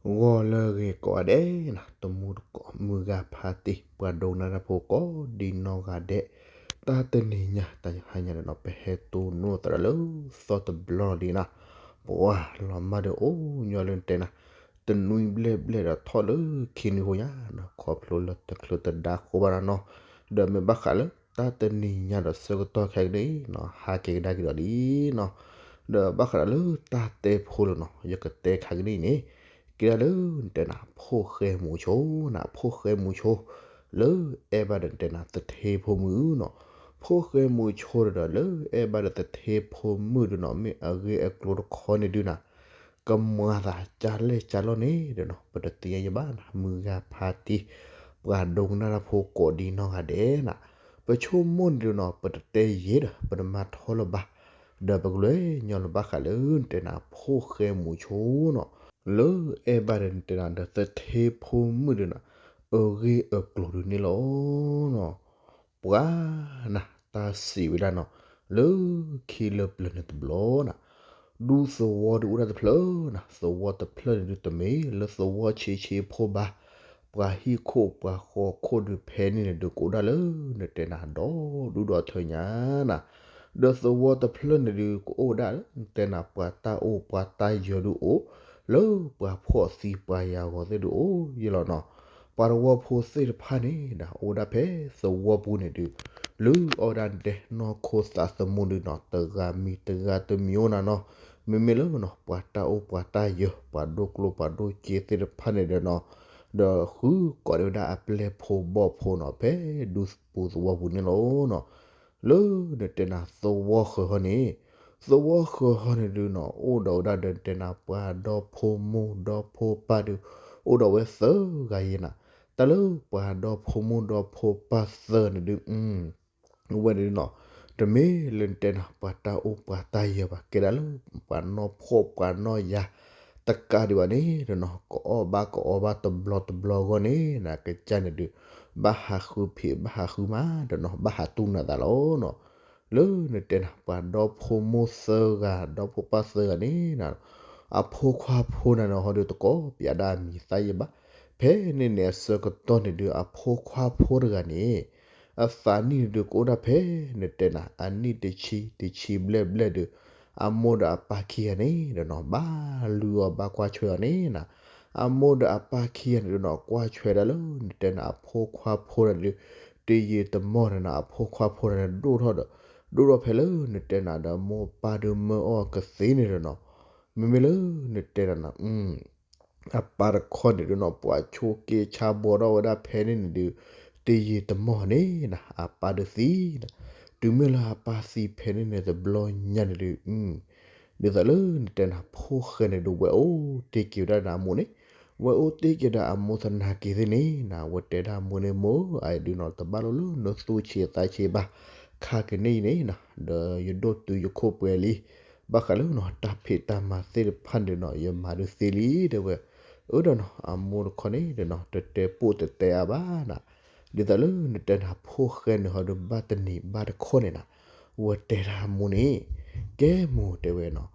ဂီၤလၢအဂ့ၤကိးဂၤဒဲးနၤ, တမူတကိး မုၢ်ဂၤဖါတံၢ် ပှၤဒိကနၣ်တၢ်ဖိကိးဒံနီၢ်ဂၤဒဲး, တၢ်တနံၤညါတဟါညါန့ၣ်နီၤ ပဟဲတိၢ်နီၣ်သရၣ်လၢသီတဘျီလီၤဒံးနၤ, ပှၤလီၤမၢ်ဒီးအိၣ်ညီလၢနတဲနၤ, တနွံဘျဲၣ်ဘျဲၣ်ဒီးထီၣ်လၢခံနွံဖိညါနၤ, ခီဖျိလၢတချုးတဒါဃိဘၣ်နၤနီၤ, ဒီးမ့ၢ်ဘၣ်ဃးလၢတၢ်တနံၤညါဒီးဆၢကတီၢ်ခဲကနံၣ်အံၤနီၤ ဟးက့ၤကဒါက့ၤဒီးလံနီၤ, ဒီးဘၣ်ဃးဒီးလၢတၢ်တဲဖိလီၤနီၤ ယကတဲခါကနံၣ်အံၤန့ၣ် ကဲဒၣ်လၢနတဲနၤ ဖိၣ်ဃဲမူဆိနၤ, ဖိၣ်ဃဲမူဆိ လၢအဲၣ်ဘၣ်ဒီးနတဲနၤ သထ့ဖိမုၣ်နီၤ, ဖိၣ်ဃဲမူဆိဒီး လၢအဲၣ်ဘၣ်ဒီးသထ့ဖိမုၣ်ဒီးနီၤ မ့ၢ်အဂ့ၢ်အကျိၤတခီန့ၣ်ဒုနၤ, ကမၤသးကၢ်လဲၢ်ကၢ်လီၢ်န့ၣ်ဒီးနီၤ ပတသ့ၣ်ညါယဘၣ်နၤ, မုၢ်ဂၤဖါတံၢ် ပှၤဒိကနၣ်တၢ်ဖိကိးဒံနီၢ်ဂၤဒဲးနၤ, ပဆိကမိၣ်န့ၣ်ဒီးနီၤ ပတတဲယဲဒီး ပတမၤထီလၢၤဘၣ်, ဒီးပကလဲၤညီလၢၤဘၣ်ဃးလၢနတဲနၤ ဖိၣ်ဃဲမူဆိနီၤ လၢအဲၣ်ဘၣ်ဒီးနတဲနၤဒီးသထ့ဖိမုၣ်ဒီးနၤ, အဂ့ၢ်အကျိၤဒုန့ၣ်လီၤနီၤ, ပှၤနၤ တၢ်စံးဝဲဒၣ်နီၤ, လၢခံလၢပျၢၤန့ၣ်တဘျီနၤ, ဒူသဝီဒုအိၣ်ဒၣ်တဖျၢၣ်နၤ, သဝီတဖျၢၣ်န့ၣ်ဒုတမ့ၢ်လၢသဝီဆံးဆံးဖိဘၣ်, ပှၤဟံၣ်ခိၣ်ပှၤဃီခိၣ်ဒုဖဲန့ၣ်န့ၣ်ဒုကအိၣ်ဒၣ်လၢနတဲနၤ ဒီဒူၣ်ဒီထၢညါနၤ, ဒီးသဝီတဖျၢၣ်န့ၣ်ဒုကအိၣ်ဒၣ်လၢနတဲနၤ ပှၤတၢ်အိၣ်ပှၤတၢ်ယၢၤဒုအိၣ်, လၢပှၤဖှီၣ်သံပှၤယာ်ဂီၤသ့ၣ်ဒုအိၣ်ယဲလီၤနီၤ, ပှၤသဝီဖိသ့ၣ်တဖၣ်န့ၣ်ဒီး အိၣ်ဒၣ်ဖဲသဝီပူၤန့ၣ်ဒု လုၢ်အီၣ်ဒၣ်ဒဲးနီၢ်ခိသးသမူဒုနီၤ တဂၤမံၤတဂၤတမံၤအိၣ်နၤနီၤ, မ့မ့ၢ်လၢနီၤ ပှၤတၢ်အိၣ်ပှၤတၢ်ယၢၤ ပှၤဒိၣ်ကျိၣ်ပှၤဒိၣ်စ့သ့ၣ်တဖၣ်န့ၣ်ဒီးနီၤ, ဒီးဃုကိးန့ၢ်ဝဲဒၣ်အပျဲၢ်ဖိဘီၣ်ဖိနီၤ ဖဲဒူပူၤသဝီပူၤန့ၣ်လီၤနီၤ, လၢနတဲနၤသဝီဃၢၤဟီန့ၣ်, သဝီဃၢၤဟီန့ၣ်ဒုနီၤ အိၣ်ဒီးဝဲဒၣ်ဒီးနတဲနၤ ပှၤဒီဖိမိၢ်ဒီဖိပၢ်ဒု အိၣ်ဒီးဝဲသၢဂၤယဲနၤ, တၢ်လၢပှၤဒီဖိမိၢ်ဒီဖိပၢ်သၢဂၤန့ၣ်ဒု ဝဲန့ၣ်နီၤ, တမ့ၢ်လၢနတဲနၤ ပှၤတၢ်အိၣ်ပှၤတၢ်ယၢၤဘၣ်, ကဲဒၣ်လၢပှၤနီၢ်ဖှီၣ်ပှၤနီၢ်ယာ်တကးဒံးဘၣ်န့ၣ်ဒီးနီၤ, ကအီၣ်ဘၣ်ကအီဘၣ်တဘျီတဘျီအဂီၢ်န့ၣ်နၤ ကစၢ်န့ၣ်ဒု ဘၣ်ဟးဃုဖံးဘၣ်ဟးဃုမၤဒီးနီၤ ဘၣ်ဟးတူၢ်နၤသးလီၤနီၤ, လၢနတဲနၤ ပှၤဒီဖိမိၢ်သၢဂၤ ဒီဖိပၢ်သၢဂၤန့ၣ်နၤ, အဖိခွါဖိနၤန့ၣ်ဟီဒုတကိးပျးဒၣ်အမံၤသၣ်ယဲဘၣ်, ဖဲန့ၣ်န့ၣ်အဆၢကတီၢ်န့ၣ်ဒု အဖိခွါဖိတဂၤန့ၣ် အသးနံၣ်န့ၣ်ဒုကအိၣ်ဒၣ်ဖဲ နတဲနၤ အနံၣ်တဆံတဆံဘျဲၣ်ဘျဲၣ်ဒု, အမိၢ်ဒီးအပၢ်ခံဂၤန့ၣ်ဒီးနီၤ ဘၣ်လုၢ်အီၣ်ဘၣ်ကွၢ်ဆွဲအီၤန့ၣ်နၤ, အမိၢ်ဒီးအပၢ်ခံဂၤန့ၣ်ဒုနီၤ ကွၢ်ဆွဲဒၣ်လၢနတဲနၤ အဖိခွါဖိန့ၣ်ဒု တယံာ်တမီၢ်န့ၣ်နၤ အဖိခွါဖိန့ၣ်ဒုဒိၣ်ထီၣ်ဒီး ဒိၣ်ထီၣ်ဖဲလၢနတဲနၤဒီးမိၢ်ပၢ်ဒုမၢအီၣ်ကသ့န့ၣ်ဒီးနီၤ, မ့မ့ၢ်လၢနတဲနၤနၤ အပၢ်တခီန့ၣ်ဒုနီၤ ပှၤဆိးက့ဆါဘှီထီၣ်ဝဲဒၣ်ဖဲန့ၣ်န့ၣ်ဒု, တယံာ်တမီၢ်န့ၣ်နၤ အပၢ်ဒုသံနၤ, တုၤမ့ၢ်လၢအပၢ်သံဖဲန့ၣ်န့ၣ်တဘျီညါန့ၣ်ဒု, ဒ်သိးလၢနတဲနၤ ဖိၣ်ဃဲန့ၣ်ဒု ဝဲအိၣ်တ့ၢ်က့ၤဝဲဒၣ်နၤအမိၢ်န့ၣ်, ဝဲအိၣ်တ့ၢ်က့ၤဒီးအမိၢ်သနာ်က့သ့ၣ်န့ၣ်နၤ ဝဲတဲဒၣ်အမိၢ်န့ၣ် မိၢ် အအံၤဒုနီၤ တဘၣ်လိာ်လၢနသူၣ်ဆံးသးဆံးဘၣ်, ခါကနံၣ်အံၤန့ၣ်နၤ ဒီးယဒိၣ်တုၤယခိၣ်ပှဲၤလံ ဘၣ်ဃးလၢနီၤ တၢ်ဖံးတၢ်မၤသ့ၣ်တဖၣ်န့ၣ်နီၤ ယမၤဒုးသ့လံ တဲဝဲ, အၢဒီးနီၤ အမိၢ်တခီန့ၣ်ဒီးနီၤ တတဲပိၢ်တတဲအါဘၣ်နၤ, ဒ်သိးလၢနတဲနၤ ဖိၣ်ဃဲန့ၣ်ဟီဒုး ဘၣ်တနံၤဘၣ်တခီန့ၣ်နၤ, ဝဲတဲဒၣ်အမိၢ်န့ၣ်, ကဲမိၢ် တဲဝဲနီၤ,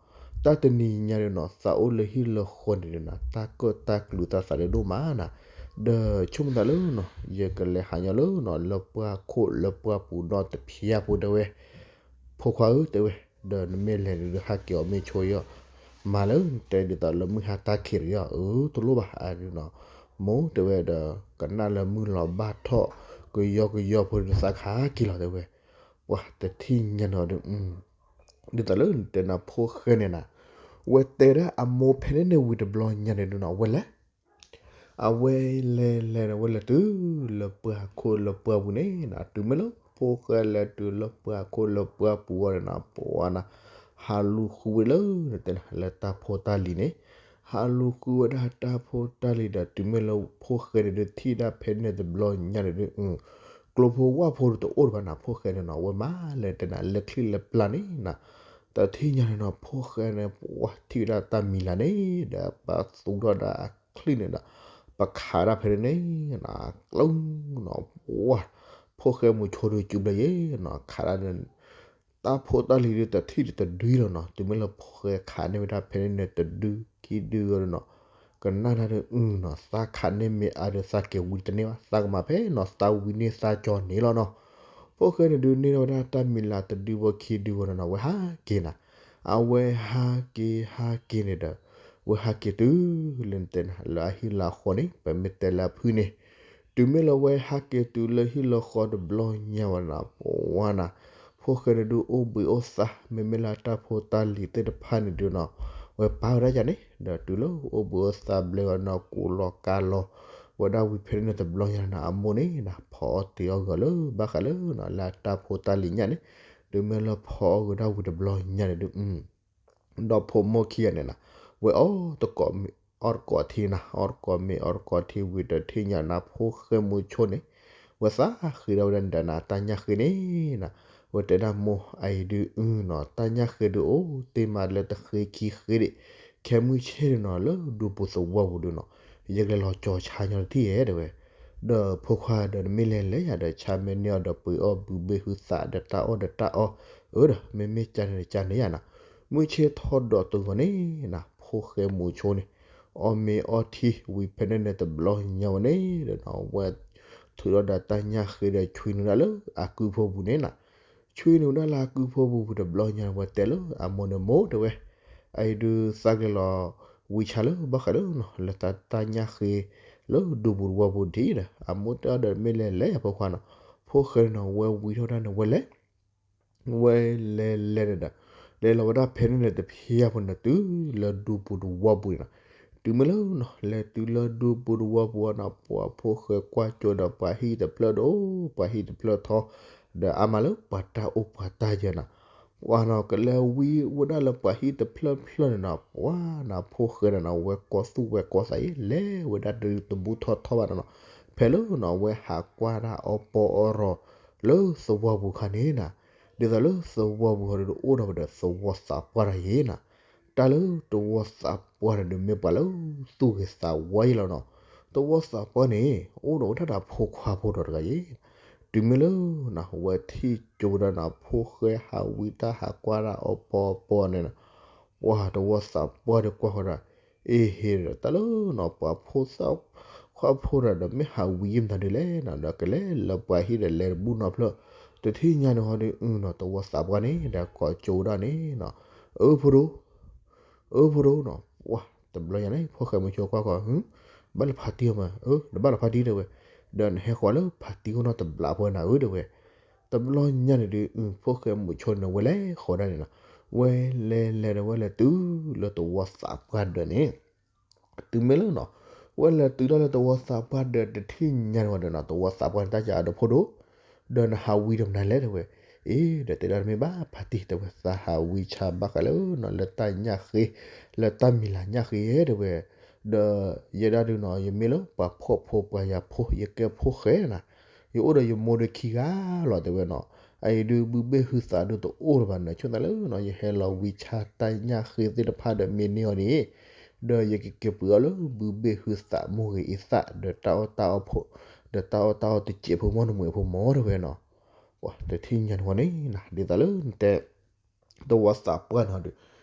တၢ်တနံၤညါဒီးနီၤ သးအိၣ်လၢဟံၣ်လၢဃီန့ၣ်ဒီးနၤ တၢ်ကၢၣ်တၢ်ကျူၤသးသးဒုးဒိၣ်မးနၤ, ဒီးဆိကမိၣ်သးလၢနီၤ ယကလဲၤဟးညီလၢနီၤ လၢပှၢ်ခိၣ်လၢပှၢ်ပူၤနီတဖျၢၣ်ဖိ တဲဝဲ ဖိခွါဧၢ တဲဝဲ, ဒီးနမ့ၢ်လဲၤန့ၣ်ဒီး ဟးက့ၤအီၤမ့ၢ်ဆိယီၤ, မၤလၢနတဲဒ်သိးလၢမုၢ်ဟါတၢ်ခံးတဂ့ၤအီၤ, အၢ တလိၣ်ဘၣ် အဒုနီၤ, မိၢ် တဲဝဲဒီး ကနၣ်လၢမုၢ်လီၤဘၣ်ထီၣ် ကယီကယီဖိဒီးသးကဟးက့ၤလီၤ တဲဝဲ, ပှၤတထံၣ်ညါန့ၣ်ဒီး ဒ်သိးလၢနတဲနၤ ဖိၣ်ဃဲန့ၣ်နၤ, ဝဲတဲဒၣ်အမိၢ်ဖဲန့ၣ်န့ၣ်ဝံၤတဘျီညါန့ၣ်ဒီးနီၤ ဝဲလဲၤ အဝဲလဲၤလဲၤန့ၣ် ဝဲလဲၤတုၤလၢပှၢ်ခိၣ်လၢပှၢ်ပူၤန့ၣ်နၤ, တုၤမ့ၢ်လၢဖိၣ်ဃဲလဲၤတုၤလၢပှၢ်ခိၣ်လၢပှၢ်ပူၤအဂီၢ်န့ၣ်နၤ ပှၤနၤ ဟးလူၤဃုဝဲလၢနတဲနၤ လၢတၢ်ဖိတၢ်လံၤန့ၣ်, ဟးလူၤဃုဝဲဒၣ်တၢ်ဖိတၢ်လံၤဒီး တုၤမ့ၢ်လၢဖိၣ်ဃဲန့ၣ်ဒုး ထံၣ်ဒၣ်ဖဲန့ၣ်တဘျီညါန့ၣ်ဒုး ကျိဖိဝၣ်ဖိဒီးတအိၣ်တဘၣ်နၤ ဖိၣ်ဃဲန့ၣ်နီၤ, ဝဲမၤလၢတဲနၤ လၢချံလၢပျၢ်န့ၣ်နၤ, တထံၣ်ညါန့ၣ်နီၤ ဖိၣ်ဃဲန့ၣ် ပှၤထံၣ်ဝဲဒၣ်တၢ်မံၤလၢ်န့ၣ်ဒီး ပသူထီၣ်ဒၣ်အချံန့ၣ်ဒီး ပခးဒၣ်ဖဲန့ၣ်န့ၣ်နၤ, ကျိနီၤ ပှၤ ဖိၣ်ဃဲမူဆိဒုး စုဘျဲယဲနီၤ ခးဒၣ်န့ၣ် တၢ်ဖိတၢ်လံၤဒုး တထံၣ်တဒုလီၤနီၤ, တုၤမ့ၢ်လၢဖိၣ်ဃဲခးန့ၢ်ဝဲဒၣ်ဖဲန့ၣ်န့ၣ် တဒုခံဒုအဂီၢ်ဒီးနီၤ, ကနၣ်တၢ်ဒုးအုၣ်နီၤ သးခးန့ၢ်မ့ၢ်အါဒီးသးက့ၤဝံတန့ၢ်ဘၣ် သးကမၤဖဲနီၤ သးဝံန့ၢ်သးကၠီန့ၣ်လီၤနီၤ. ဖိၣ်ဃဲန့ၣ်ဒုးန့ၢ်ထီၣ်ဝဲဒၣ်တၢ်မံၤလၢ်တဒုဘီခံဒုဘီနီၤနီၤ ဝဲဟးက့ၤနၤ, အဝဲဟးက့ၤဟးက့ၤန့ၣ်ဒီး ဝဲဟးက့ၤတုၤလၢနတဲနၤ လၢအဟံၣ်လၢအဃီန့ၣ် ပမ့ၢ်တဲလၢအဖုၣ်န့ၣ် တုၤမ့ၢ်လၢဝဲဟးက့ၤတုၤလၢဟံၣ်လၢဃီတဘျီညါဝဲနီၤ ပဝါနၤ ဖိၣ်ဃဲန့ၣ်ဒုးအိၣ်ဘှံးအိၣ်သါ မ့မ့ၢ်လၢတၢ်ဖိတၢ်လံၤသ့ၣ်တဖၣ်န့ၣ်ဒုးနီၤ ဝဲပာ်ဝဲဒၣ်ယၤန့ၣ် ဒီးတုၤလၢအိၣ်ဘှံးအိၣ်သါဘျဲဝဲနီၤ ကူးလီၤကါလီၤ ဝဲဒၣ်ဝံၤဖဲန့ၣ်န့ၣ်တဘျီညါန့ၣ် အမိၢ်န့ၣ်နၤ ဖီအီၣ်တ့ၤအီၣ်ဂီၤလၢဘၣ်ဃးလၢနီၤ လၢအတၢ်ဖိတၢ်လံၤညါန့ၣ် တုၤမ့ၢ်လၢဖီအီၣ်ဂ့ၤဒၣ်ဝံၤတဘျီညါန့ၣ်ဒုး ဒီးဖိမိၢ်ခံဂၤန့ၣ်နၤ ဝဲအီၣ်တကိးမ့ၤအီၣ်တကိးထံနၤ အီၣ်တကိးမ့ၤအီၣ်တကိးထံဝံၤဒီးထံၣ်ညါနၤ ဖိၣ်ဃဲမုဆိန့ၣ် ဝဲသးဃ့ဒၣ်ဝဲဒၣ်နၤ တၢ်ညၣ်ဃ့န့ၣ်နၤ ဝဲတဲဒၣ်မိၢ်အအံၤဒုးအုၣ်နီၤ တၢ်ညၣ်ဃ့ဒုးအိၣ်တ့ၢ်မးလၢတဃ့ခံဃ့ဒံး ခဲမုၢ်ဆ့ၣ်န့ၣ်နီၤ လၢဒူပူၤသဝီပူၤဒုးနီၤ ယကလဲၤလီၤကၠီၤဆါညီတထံၣ်ဧဲတဲဝဲ ဒီးဖိခွါဒီးနမ့ၢ်လဲၤလဲၤယၤဒီး ဆါမ့ၢ်န့ၢ်အီၤဒီးပှ့ၤအီၣ်ဘုဘ့ၣ်ဟုသးဒီးတၢ်အီၣ်ဒီးတၢ်အီ အၢဒီး မ့မ့ၢ်ကန့ၣ်ကန့ၣ်ယၤနီၤ မုၢ်ဆ့ၣ်ထီၣ်ဒီးတဂီၤန့ၣ်နၤ ဖိၣ်ဃဲမုဆိန့ၣ် အီၣ်မ့ၤအီထံဝံၤဖဲန့ၣ်န့ၣ်တဘျီညါဝဲန့ၣ်ဒီးနီၤ ဝဲထုးထီၣ်ဒီးတၢ်ညၣ်ဃ့ဒီးဆွံနုာ်ဒၣ်လၢအကုဖိပူၤန့ၣ်နၤ ဆွံနုာ်ဒၣ်လၢအကုဖိပူၤတဘျီညါဝဲတဲလၢအမိၢ်န့ၣ်မိၢ်တဲဝဲ အအံၤဒုးသးကလဲၤလီၤဝံဆါလၢဘၣ်ဃးလၢနီၤ လၢတၢ်တၢ်ညၣ်ဃ့ လၢဒူပူၤတဝီပူၤဒံးဒီး အမိၢ်တဲအီၤဒီးမ့ၢ်လဲၤလဲၤယၤဖိခွါနီၤ ဖိၣ်ဃဲန့ၣ်နီၤ ဝဲဝံထီၣ်ဒၣ်န့ၣ်ဝဲလဲၤ ဝဲလဲၤလဲၤဒီး လဲၤလီၤဝဲဒၣ်ဖဲန့ၣ်န့ၣ်တဖျၢၣ်ဖိန့ၣ် တုၤလၢဒူပူၤတဝီပူၤန့ၣ်နီၤ တုၤမ့ၢ်လၢနီၤ လဲၤတုၤလၢဒူပူၤတဝီပူၤနီၤ ပှၤဖိၣ်ဃဲကွၢ်ကၠိဒီးပှၤဟံၣ်တဖျၢၣ်ဒီး ပှၤဟံၣ်တဖျၢၣ်ထီ ဒီးအါမးလၢပှၤတၢ်အိၣ်ပှၤတၢ်ယၢၤနီၤ ပှၤနီၤ ကလဲၤဝံဝဲဒၣ်လၢပှၤဟံၣ်တဖျၢၣ်ဖျၢၣ်န့ၣ်နီၤ ပှၤနီၤ ဖိၣ်ဃဲန့ၣ်နီၤ ဝဲကီသူၣ်ဝဲကီသးအံၤ လဲၤဝဲဒၣ်တဘူၣ်ထီၣ်ထီဘၣ်နီၤနီၤ ဖဲလၢနီၤ ဝဲဟးကွၢ်တၢ်အီပီအီရီၤ လၢသဝီပူၤခါန့ၣ်နၤ ဒ်သိးလၢသဝီပူၤဟီဒုး အိၣ်ဒီးဝဲဒီးသဝီသးပှၢ်တဂၤအံၤနၤ တၢ်လၢသဝီသးပှၢ်န့ၣ်ဒုး မ့ၢ်ပှၤလၢသူၣ်ဂ့ၤသးဝါယံလီၤနီၤ သဝီသးပှၢ်န့ၣ် အိၣ်ဒီးဝဲဒၣ်ဒီးဖိခွါဖိဒီးတဂၤအံၤ တုၤမ့ၢ်လၢနီၤ ဝဲထံၣ်ကၠိဝဲဒၣ်နီၤ ဖိၣ်ဃဲဟးဝံတၢ်ဟးကွၢ်တၢ်အီပီအီပီန့ၣ်နီၤ ပှၤသဝီသးပှၢ်ဒီးကွၢ်ဃီဒီး အ့ဟ့ဒီး တၢ်လၢနီၤ ပှၤဖိသၣ်ခွါဖိဒီး ဒီးမ့ၢ်ဟးဝံယံမတၤဒုးလဲၣ်နီၤ ဒီးကလဲၤလၢပှၤဟံၣ်ဒီးလဲၤတဘူၣ်နီတဖျၢၣ် တထံၣ်ညါန့ၣ်ဟီဒုးနီၤ သဝီသးပှၢ်န့ၣ် ဒီးကိးကၠိဒၣ်န့ၣ်နီၤ အၢဖိဒိၣ် အၢဖိဒိၣ်နီၤ ပှၤတဘျီညါန့ၣ် ဖိၣ်ဃဲမုဆိကွၢ်ဃီ ဘၣ်လၢဖါတံၢ်အီၤမး အၢ ဒီးဘၣ်လၢဖါတံၢ်တဲဝဲ ဒီးနဟဲဃီၤလၢဖါတံၢ်အအိၣ်နီတဘျီဖိနၤဧၢတဲဝဲ တဘျီညါန့ၣ်ဒုး ဖိၣ်ဃဲမုဆိန့ၣ် ဝဲလဲၤဃီၤဒၣ်န့ၣ်နီၤ ဝဲလဲၤလဲၤဒီးဝဲလဲၤတုၤလၢသဝီသးပှၢ်ဒၢးန့ၣ် တုၤမ့ၢ်လၢနီၤ ဝဲလဲၤတုၤဒၣ်လၢသဝီသးပှၢ်ဒၢးတထံၣ်ညါန့ၣ်ဝဲဒီးနီၤ သဝီသးပှၢ်န့ၣ် တၢ်ကးအဒီးဖိဒိၣ် ဒီးနဟးဝံတမနၤလဲၣ်တဲဝဲ အ့ ဒီးတဲဒၣ်တမ့ၢ်ဘၣ်ဖါတံၢ်တဲဝဲ သးဟးဝံဆါဘၣ်ဃးလၢနီၤ လၢတၢ်ညၣ်ဃ့ လၢတၢ်မံၤလၤညၣ်ဃ့တဲဝဲ ဒီးယဲဒၣ်ဒုးနီၤ ယမ့ၢ်လၢပှၤဖှီၣ်ဖိပှၤယာ်ဖိ ယကဲဖိၣ်ဃဲနၤ ယအိၣ်ဒီးယမိၢ်ဒီးခံဂၤလီၤတဲဝဲနီၤ အအံၤဒုးဘုဘ့ၣ်ဟုသးဒုးတအိၣ်လၢၤဘၣ်န့ၣ် ဆိသးလၢနီၤ ယဟဲလီၤဝံဆါတၢ်ညၣ်ဃ့သ့ၣ်တဖၣ်ဒီးမ့ၢ်န့ၢ်အီၤန့ၣ် ဒီးယကက့ၤပှ့ၤအီၤလၢဘုဘ့ၣ်ဟုသးမိၢ်ဂ့ၤအံသၣ် ဒီးတၢ်အီၣ်တၢ်အီဖိ ဒီးတၢ်အီၣ်တၢ်အီတစဲးဖိမီၢ်တမှဲၤဖိမီၢ်တဲဝဲနီၤ ပှၤတထံၣ်ညါန့ၣ်ဝဲန့ၣ်နၤ ဒ်သိးလၢနတဲ သဝီသးပှၢ်န့ၣ်ဟီဒုး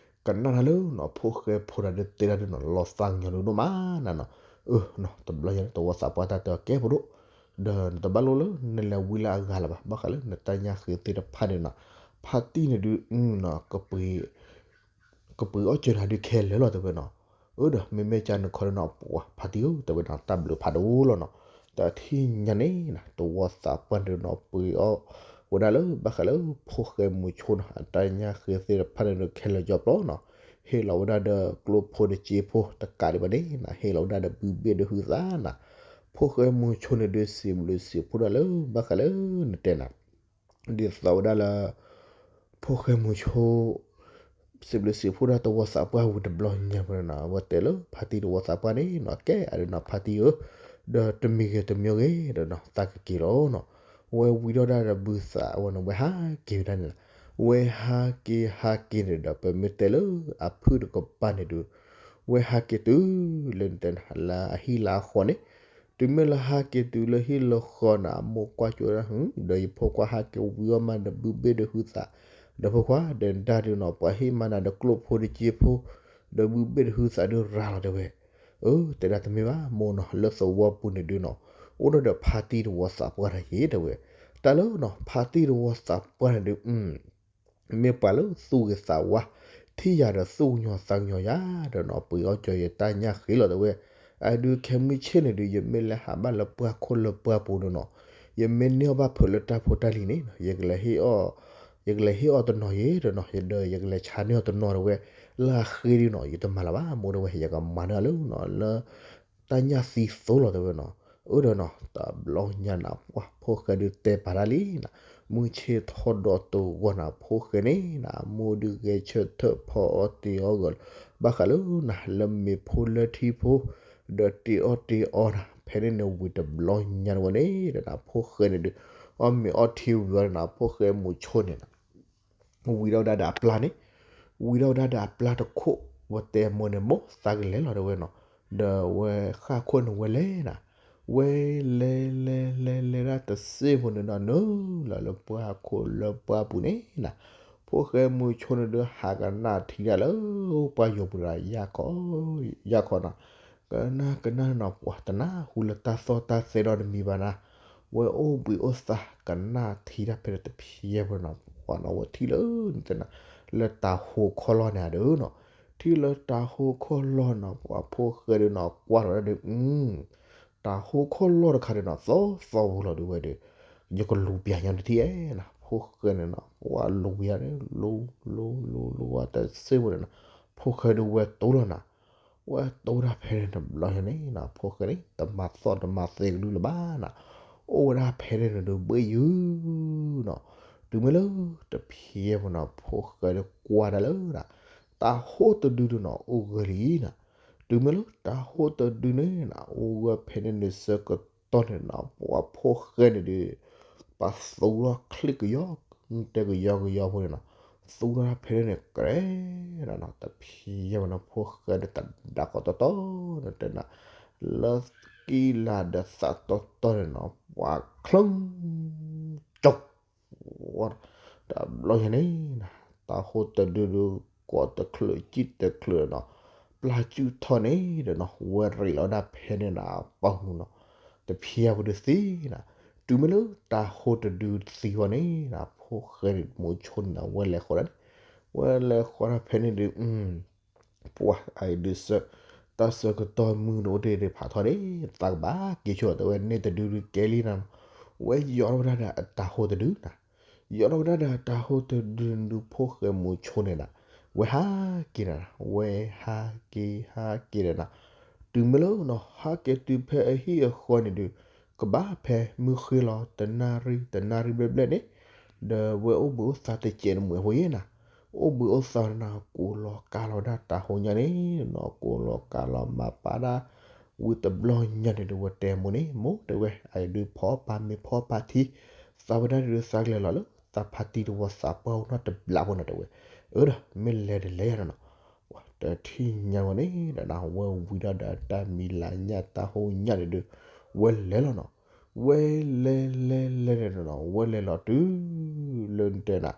ကနၣ်တၢ်လၢနီၤ ဖိၣ်ဃဲဖိတၢ်ဒုးတဲတၢ်ဒုးနီၤ လီၤသးကညီၤဒုးဒိၣ်မးနၤနီၤ အၢ နီၤ တဘျီယၤန့ၣ် သဝီသးပှၢ်တၢ်တဲအီၤကဲဖိဒိၣ် ဒီးနတဘၣ်လိၣ်လၢနလဲၤဝံလၢအဂၤလၢၤဘၣ် ဘၣ်ဃးလၢနတၢ်ညၣ်ဃ့သ့ၣ်တဖၣ်န့ၣ်နီၤ ဖါတံၢ်န့ၣ်ဒုးနီၤ ကပှ့ၤအီၣ်စၢၤနၤဒုးခဲလၢာ်လီၤတဲဝဲနီၤ အၢ ဒီးမ့မ့ၢ်ကန့ၣ်ခီဒုးနီၤ ပှၤဖါတံၢ်ဧၢ တဲဝဲနီၤ တၢ်ဘျုးဖးဒိၣ်လီၤနီၤ တထံၣ်ညါန့ၣ်နၤ သဝီသးပှၢ်န့ၣ်နီၤ ပှ့ၤအီၣ်ဝဲဒၣ်လၢဘၣ်ဃးလၢဖိၣ်ဃဲမုဆိနီၤ အတၢ်ညၣ်ဃ့သ့ၣ်တဖၣ်န့ၣ်ဒုးခဲလၢာ်ကၠီပျီနီၤ ဟ့ၣ်လီၤဝဲဒၣ်ဒီးကျိဖိတစ့ဖိတကးဒံးဘၣ်န့ၣ်နၤ ဟ့ၣ်လီၤဝဲဒၣ်ဒီးဘုဘ့ၣ်ဒီးဟုသးနၤ ဖိၣ်ဃဲမုဆိန့ၣ်ဒုးစံးဘျုးစံးဖှိၣ်ဒၣ်လၢ ဘၣ်ဃးလၢနတဲနၤ ဒ်သိးဝဲဒၣ်လၢ ဖိၣ်ဃဲမုဆိ စံးဘျုးစံးဖှိၣ်ဒၣ်သဝီသးပှၢ်ဝံၤတဘျီညါဖိန့ၣ်နီၤ အဝဲတဲလၢဖါတံၢ်သဝီသးပှၢ်န့ၣ်နီၤ ကဲအဒုးနီၤ ဖါတံၢ်ဧၢ ဒီးတမံၤဂ့ၤတမံၤဂ့ၤဒီးနီၤ သးကက့ၤလီၤနီၤ ဝဲဝံၤထီၣ်ဒၣ်ဒီးဘုသးအဝဲန့ၣ် ဝဲဟးက့ၤဝဲဒၣ်န့ၣ်လီၤ ဝဲဟးက့ၤဟးက့ၤန့ၣ်ဒီး ပမ့ၢ်တဲလၢအဖုၣ်တကပၤန့ၣ်ဒုး ဝဲဟးက့ၤတုၤလၢနတဲနၤ လၢအဟံၣ်လၢအဃီန့ၣ် တုၤမ့ၢ်လၢဟးက့ၤတုၤလၢဟံၣ်လၢဃီန့ၣ် အမိၢ်ကွၢ်ကၠိဝဲဒၣ် ဒီးယဖိခွါဟးက့ၤဝံအီၣ်မးဒီးဘုဘ့ၣ်ဒီးဟုသး ဒီးဖိခွါဒီးနတၢ်ဒုးနီၤ ပှၤဟ့ၣ်မၤနၤဒီးကျိဖိတစ့ဖိ ဒီးဘုဘ့ၣ်ဒီးဟုသးဒုးရၤလီၤတဲဝဲ အၢ တဲဒၣ်တမ့ၢ်ဘၣ် မိၢ်နီၤ လၢသဝီပူၤန့ၣ်ဒုးနီၤ အိၣ်ဒီးဖါတံၢ်တဝီသးပှၢ်တဂၤယဲ တဲဝဲ, တၢ်လၢနီၤ ဖါတံၢ်တဝီသးပှၢ်န့ၣ်ဒုး မ့ၢ်ပှၤလၢသူၣ်ဂ့ၤသးဝါ ထံၣ်ယၤဒီးသူၣ်ကညီၤသးကညီၤယၤ ဒီးနီၤ ပှ့ၤအီၣ်ကၠီၤယတၢ်ညၣ်ဃ့လီၤ တဲဝဲ, အဒုးခဲမုၢ်ဆ့ၣ်န့ၣ်ဒုး ယမ့ၢ်လဲၤဟးဘၣ်လၢပှၢ်ခိၣ်လၢပှၢ်ပူၤန့ၣ်နီၤ ယမ့ၢ်န့ၢ်အီၣ်ဘၣ်ဖုးလၢတၢ်ဖိတၢ်လံၤန့ၣ် ယကလဲၤဟ့ၣ်အီၣ် ယကလဲၤဟ့ၣ်အီၣ်တနီၤယဲဒီးနီၤ ယဒီးယကလဲၤဆါန့ၢ်အီၣ်တနီၤတဲဝဲ, လၢအဃ့ဒုးနီၤ ယတမၤလၢၤဘၣ် မိၢ်တဲဝဲ ယကမၤန့ၢ်အီၤလၢနီၤ လၢ တၢ်ညၣ်သံသိလီၤတဲဝဲနီၤ, အၢဒီးနီၤ တဘျီညါနၤ ပှၤဖိၣ်ဃဲဒုးတဲပာ်တၢ်လံနၤ, မုၢ်ဆ့ၣ်ထီၣ်ဒီးတဂီၢ်နၤ ဖိၣ်ဃဲန့ၣ်နၤ မိၢ်ဒုးဂဲၤဆၢထၢၣ်ဖီအီၣ်တ့ၤအီၣ်ဂီၤ ဘၣ်ဃးလၢနၤ လၢမ့ၤဖိလၢထံဖိ ဒီးတ့ၤအီၣ်တ့ၤအီနၤ ဖဲန့ၣ်န့ၣ်ဝံၤတဘျီညါတဝဲန့ၣ်ဒီးနၤ ဖိၣ်ဃဲန့ၣ်ဒုး အီၣ်မ့ၤအီထံဝံၤဒီးနၤ ဖိၣ်ဃဲမုဆိန့ၣ်နၤ ဝံၤဒီးဝဲဒၣ်ဒီးအပျၢ်န့ၣ်, ဝံၤဒီးဝဲဒၣ်ဒီးအပျၢ်တခိၣ် ဝဲတဲမိၢ်န့ၣ် မိၢ်သးကလဲၤလီၤတဲဝဲနီၤ, ဒီးဝဲဃၣ်ခိၣ်န့ၣ်ဝဲလဲၤနၤ, ဝဲလဲၤလဲၤလဲၤလဲၤဒၣ်တစ့ၢ်ဖိန့ၣ်ဒီးနုာ်လီၤလၢပှၢ်ခိၣ်လၢပှၢ်ပူၤန့ၣ်နၤ, ဖိၣ်ဃဲမုဆိန့ၣ်ဒုးဟးကနၣ်ထံတၢ်လၢ ပှၢ်ယိၤပူၤဒီး ယၢ်ခီနီၤ, ကနၣ်ကနၣ်နီၤ ပှၤတနၢ်ဟူလၢတၢ်သီၣ်တၢ်သဲဒီတမံၤဘၣ်နၤ, ဝဲအိၣ်ဘှံးအိၣ်သါကနၣ်ထံတၢ်ဖဲဒီးတဖျဲဖိနီၤ ပှၤနီၤ ဝဲထံၣ်လၢနတဲနၤ လၢတၤဟိခီၣ်လီၢ်န့ၣ်ဒီးနီၤ, ထံၣ်လၢတၤဟိခီၣ်လီၢ်နီၤ ပှၤဖိၣ်ဃဲဒုးနီၤ ကွၢ်လီၤဒၣ်ဒီး တၤဟိခီၣ်လီၢ်တခါဒီးနီၤ သီသီဝဲလီၤဒုးဝဲဒီး ယကလူၤပျၢ်ညါတထံၣ်ဧဲနၤ, ဖိၣ်ဃဲန့ၣ်နီၤ ပှၤလူၤယၤန့ၣ် လူၤ လူၤ လူၤ လူၤဝဲတစ့ၢ်ဖိန့ၣ်နီၤ, ဖိၣ်ဃဲဒုးဝဲတိလီၤနၤ ဝဲတိတၢ်ဖဲန့ၣ်တဘျီညါန့ၣ်နၤ ဖိၣ်ဃဲန့ၣ် တမၤသီၣ်တမၤသဲကဒုလၢၤဘၣ်နၤ, အိၣ်ဝဲဒၣ်ဖဲန့ၣ်န့ၣ်ဒုးဘၣ်ယုၢ်နီၤ, တုၤမ့ၢ်လၢတဖျဲဖိနီၤ ဖိၣ်ဃဲဒုးကွၢ်ဒၣ်လၢ တၤဟိတဒုဒုးနီၤ အိၣ်ဂၢၢ်လံနၤ, တုၤမ့ၢ်လၢတၤဟိတဒုန့ၣ်နၤ အိၣ်ဂၢၢ်ဖဲန့ၣ်န့ၣ်ဆၢကတီၢ်န့ၣ်နၤ ပှၤဖိၣ်ဃဲန့ၣ်ဒုး ပှၤသူထီၣ်ချံၣ်ကယီ တဲကယီကယီဖိန့ၣ်နီၤ, သူထီၣ်ဖဲန့ၣ်န့ၣ် ကရဲးနီၤ တဖျဲဖိနီၤ ဖိၣ်ဃဲဒုးတဒါကီးတီတီန့ၣ်တဲနၤ, လၢကံၢ်လၤဒီးသးတီတီန့ၣ်နီၤ ပှၤချၢ ကၠီ တဘျီညါန့ၣ်နၤ တၤဟိတဒုဒုး ကိးတချုးစံၣ်တချုးနီၤ, ပျၢ်စုၣ်ထီၣ်န့ၣ်ဒီးနီၤ ဝဲရံးလီၤဒၣ်ဖဲန့ၣ်နၤ ပှၢ်ဟူနီၤ, တဖျဲဖိဒုးသံနၤ, တုၤမ့ၢ်လၢတၤဟိတဒုသံဝဲန့ၣ်နၤ ဖိၣ်ဃဲန့ၣ်မုဆိန့ၣ်နၤ ဝဲလဲၤဃီဒၣ်န့ၣ်, ဝဲလဲၤဃီဒၣ်ဖဲန့ၣ်ဒုး ပှၤအံၤဒုး တၢ်ဆၢကတီၢ်မုၢ်ဒိၣ်အိၣ်တ့ၢ်ဒုးဖးထီန့ၣ် သးကဘၣ်က့ၤဆိလီၤတဲဝဲန့ၣ်တဒုဒုးကဲလံနၤ, ဝဲယီၤထီၣ်ဝဲဒၣ်ဒီးအတၤဟိတဒုနၤ, ယီၤထီၣ်ဝဲဒၣ်ဒီးအတၤဟိတဒုဒုး ဖိၣ်ဃဲမုဆိန့ၣ်နၤ, ဝဲဟးက့ၤနၤ, ဝဲဟးက့ၤဟးက့ၤဒီးနၤ, တုၤမ့ၢ်လၢနီၤ ဟးက့ၤတုၤဖဲအဟံၣ်အဃီန့ၣ်ဒုး ကဘၣ်ဖဲမုၢ်ဃ့လီၤ တနၣ်ရံၣ် တနၣ်ရံၣ်ဘျဲၣ်ဘျဲၣ်န့ၣ်, ဒီးဝဲအိၣ်ဘှံးအိၣ်သါတစဲးတမှဲၤဖိယဲနၤ, အိၣ်ဘှံးအိၣ်သါနၤ ကိးလီၤကါလီၤဒၣ်တၤဟိညါန့ၣ်နီၤ ကိးလီၤကါလီၤမၤပာ်ဒၣ်, ဝံၤတဘျီညါန့ၣ်ဒုး ဝဲတဲမိၢ်န့ၣ် မိၢ်တဲဝဲ အံၤဒုးဖီအီၣ်ပာ်မ့ၤဖီအီၣ်ပာ်ထံ, သးဝဲဒၣ်ဒုးသးကလဲၤလီၤလၢ သးဖါတံၢ်တဝီသးပှၢ်အိၣ်နီတဘျီဖိန့ၣ်တဲဝဲ, အၢဒီး မ့ၢ်လဲၤတလဲၤယၤနီၤနီၤ တထံၣ်ညါဝဲန့ၣ်ဒီးနၤ ဝဲဝံၤဒီးဒီးတၢ်မံၤလၤညၣ်တၢ်ဟိညၣ်န့ၣ်ဒုး ဝဲလဲၤလီၤနီၤ, ဝဲလဲၤလဲၤလဲၤန့ၣ်နီၤ ဝဲလဲၤလီၤတုၤ လၢနတဲနၤ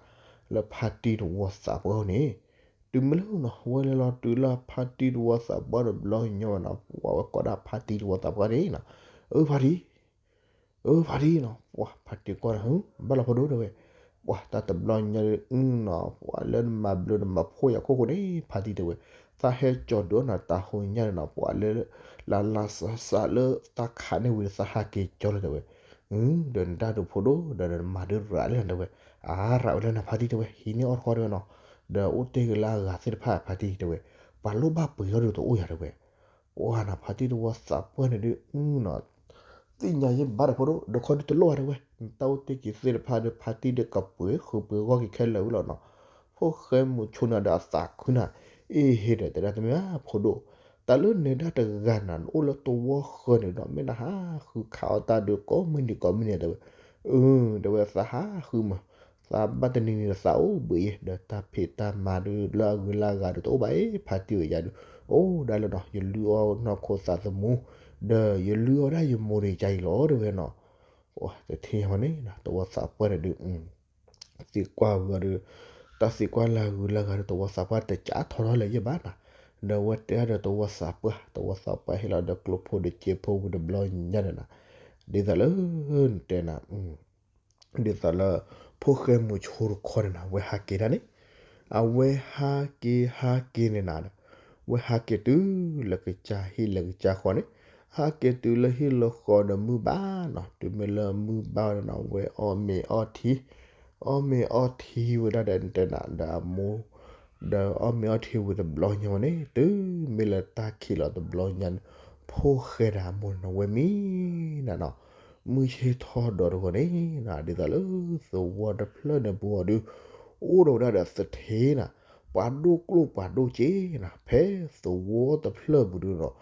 လၢဖါတံၢ်တဝီသးပှၢ်န့ၣ်, တုၤမ့ၢ်လၢနီၤ ဝဲလဲၤလီၤတုၤလၢဖါတံၢ်တဝီသးပှၢ်တဘျီညါဝဲနီၤ ပှၤဝဲကိးဒၣ်ဖါတံၢ်တဝီသးပှၢ်န့ၣ်နီၤ, အၢဖါတံၢ် အၢဖါတံၢ်နီၤ ပှၤဖါတံၢ်ကွၢ်နၤ ဘၣ်လီၤဖိဒိၣ်တဲဝဲ, ပှၤတၢ်တဘျီညါအံၤနီၤ ပှၤလၢနမၤဘျုးနမၤဖှိၣ်ယၤခိၣ်ဃိန့ၣ် ဖါတံၢ်တဲဝဲ, သးဟဲကၠီၤဒုးအီၣ်နၤတၤဟိညါန့ၣ်နီၤ ပှၤလၢ လၢလၢစးစးလၢသးခးန့ၢ်ဝံၤဒီးသးဟးက့ၤကၠီၤလီၤတဲဝဲ, ဒီးနတၢ်ဒုးဖိဒိၣ်ဒီးနမၤဒုးရးလၢနၤတဲဝဲ, အါရးဝဲလၢနၤဖါတံၢ်တဲဝဲ ဟံးန့ၢ်အီၣ်တခီတဲဝဲနီၤ, ဒီးအိၣ်တ့ၢ်က့ၤလၢအဂၤသ့ၣ်တဖၣ်ဖါတံၢ်တဲဝဲ, ပှၤလိၣ်ဘၣ်ပှ့ၤအီၣ်ဒုးတအိၣ်ယၤတဲဝဲ ပှၤနၤဖါတံၢ်တဝီသးပှၢ်န့ၣ်ဒုးနီၤ, သ့ၣ်ညါယဲဘၣ်ဒီးဖိဒိၣ် ဒီးခီဒုးတလိၣ်ဘၣ်တဲဝဲ, နတၢ်အိၣ်တ့ၢ်က့ၤသ့ၣ်တဖၣ်ဒီး ဖါတံၢ်ဒီးကပှ့ၤဃုာ်ပှ့ၤဂီၢ်က့ၤခဲလၢာ်ဝဲလီၤနီၤ, ဖိၣ်ဃဲမုဆိန့ၣ်ဒီးအသးခုနၤ, အ့ဟ့ဒီးတဲဒၣ်တမ့ၢ်ဘၣ်ဖိဒိၣ်, တၢ်လၢနၤဒၣ်တဂၤနၤ နအိၣ်လၢတဝီဃၢၤန့ၣ်ဒီး မ့ၢ်နဟးဃုခးအီၣ်တၢ်ဒုးကိးမုၢ်နံၤကိးမုၢ်နံၤတဲဝဲ, အၢ တဲဝဲသးဟးဃုမး, သးဘၣ်တနံၤနံၤဒီးသးအိၣ်ဘှံးယဲ ဒီးတၢ်ဖံးတၢ်မၤဒုးလၢအဂုၤလၢအဂၤဒုးတအိၣ်ဘၣ်အံၤ ဖါတံၢ်ဧၢ ယၤဒုး, အိၣ်ဒၣ်လၢနီၤ ယလုၢ်အီၣ်နီၢ်ခိသးသမူ, ဒီးယလုၢ်အီၣ်ဒၣ်ယမိၢ်ဒီးယၤအံၤလီၤတဲဝဲနီၤ, တထံၣ်ညါဝဲန့ၣ် တဝီသးပှၢ်န့ၣ်ဒုး သံကွၢ်ဝံၤဒီး တၢ်သံကွၢ်လၢအဂုၤလၢအဂၤဒီး တဝီသးပှၢ်တကးထီထီၣ်လၢၤယဲဘၣ်နၤ, ဒီးအဝဲတဲဒီးသဝီသးပှၢ်, သဝီသးပှၢ်ဟ့ၣ်လီၤဒီးကျိဖိဒီးစ့ဖိဝံၤတဘျီညါန့ၣ်နီၤ, ဒ်သိးလၢ နတဲနၤ ဒ်သိးလၢ ဖိၣ်ဃဲမုၣ်ဆူၣ်တခီန့ၣ်နီၤ အဝဲဟးက့ၤဒၣ်န့ၣ်, အဝဲဟးက့ၤဟးက့ၤန့ၣ်နီၤ, အဝဲဟးက့ၤတုၤလၢကစၢ်ဟံၣ်လၢကစၢ်ဃီန့ၣ်, ဟးက့ၤတုၤလၢဟံၣ်လၢဃီဒီးမုၢ်ဘၣ်နီၤ, တုၤမ့ၢ်လၢမုၢ်ဘၣ်ဝဲန့ၣ်နီၤ အဝဲအီၣ်မ့ၤအီထံ, အီၣ်မ့ၤအီထံဝဲဒၣ်ဒီးနတဲနၤ ဒီးအမိၢ် ဒီးအီၣ်မ့ၤအီထံဝံၤတဘျီညါဝဲန့ၣ် တုၤမ့ၢ်လၢတၢ်ခံးလီၤတဘျီညါန့ၣ် ဖိၣ်ဃဲဒီးအမိၢ်န့ၣ်နီၤ ဝဲမံနီၤနီၤ, မုၢ်ဆ့ၣ်ထီၣ်ဒီးတဂီၤန့ၣ်နီၤ ဒ်သိးလၢသဝီတဖျၢၣ်န့ၣ်ပူၤအီၤဒုး အိၣ်ဒီးဝဲဒၣ်ဒီးသထ့နီၤ, ပှၤဒိၣ်ကျိၣ်ပှၤဒိၣ်စ့နီၤ, ဖဲသဝီတဖျၢၣ်ပူၤဒုးနီၤ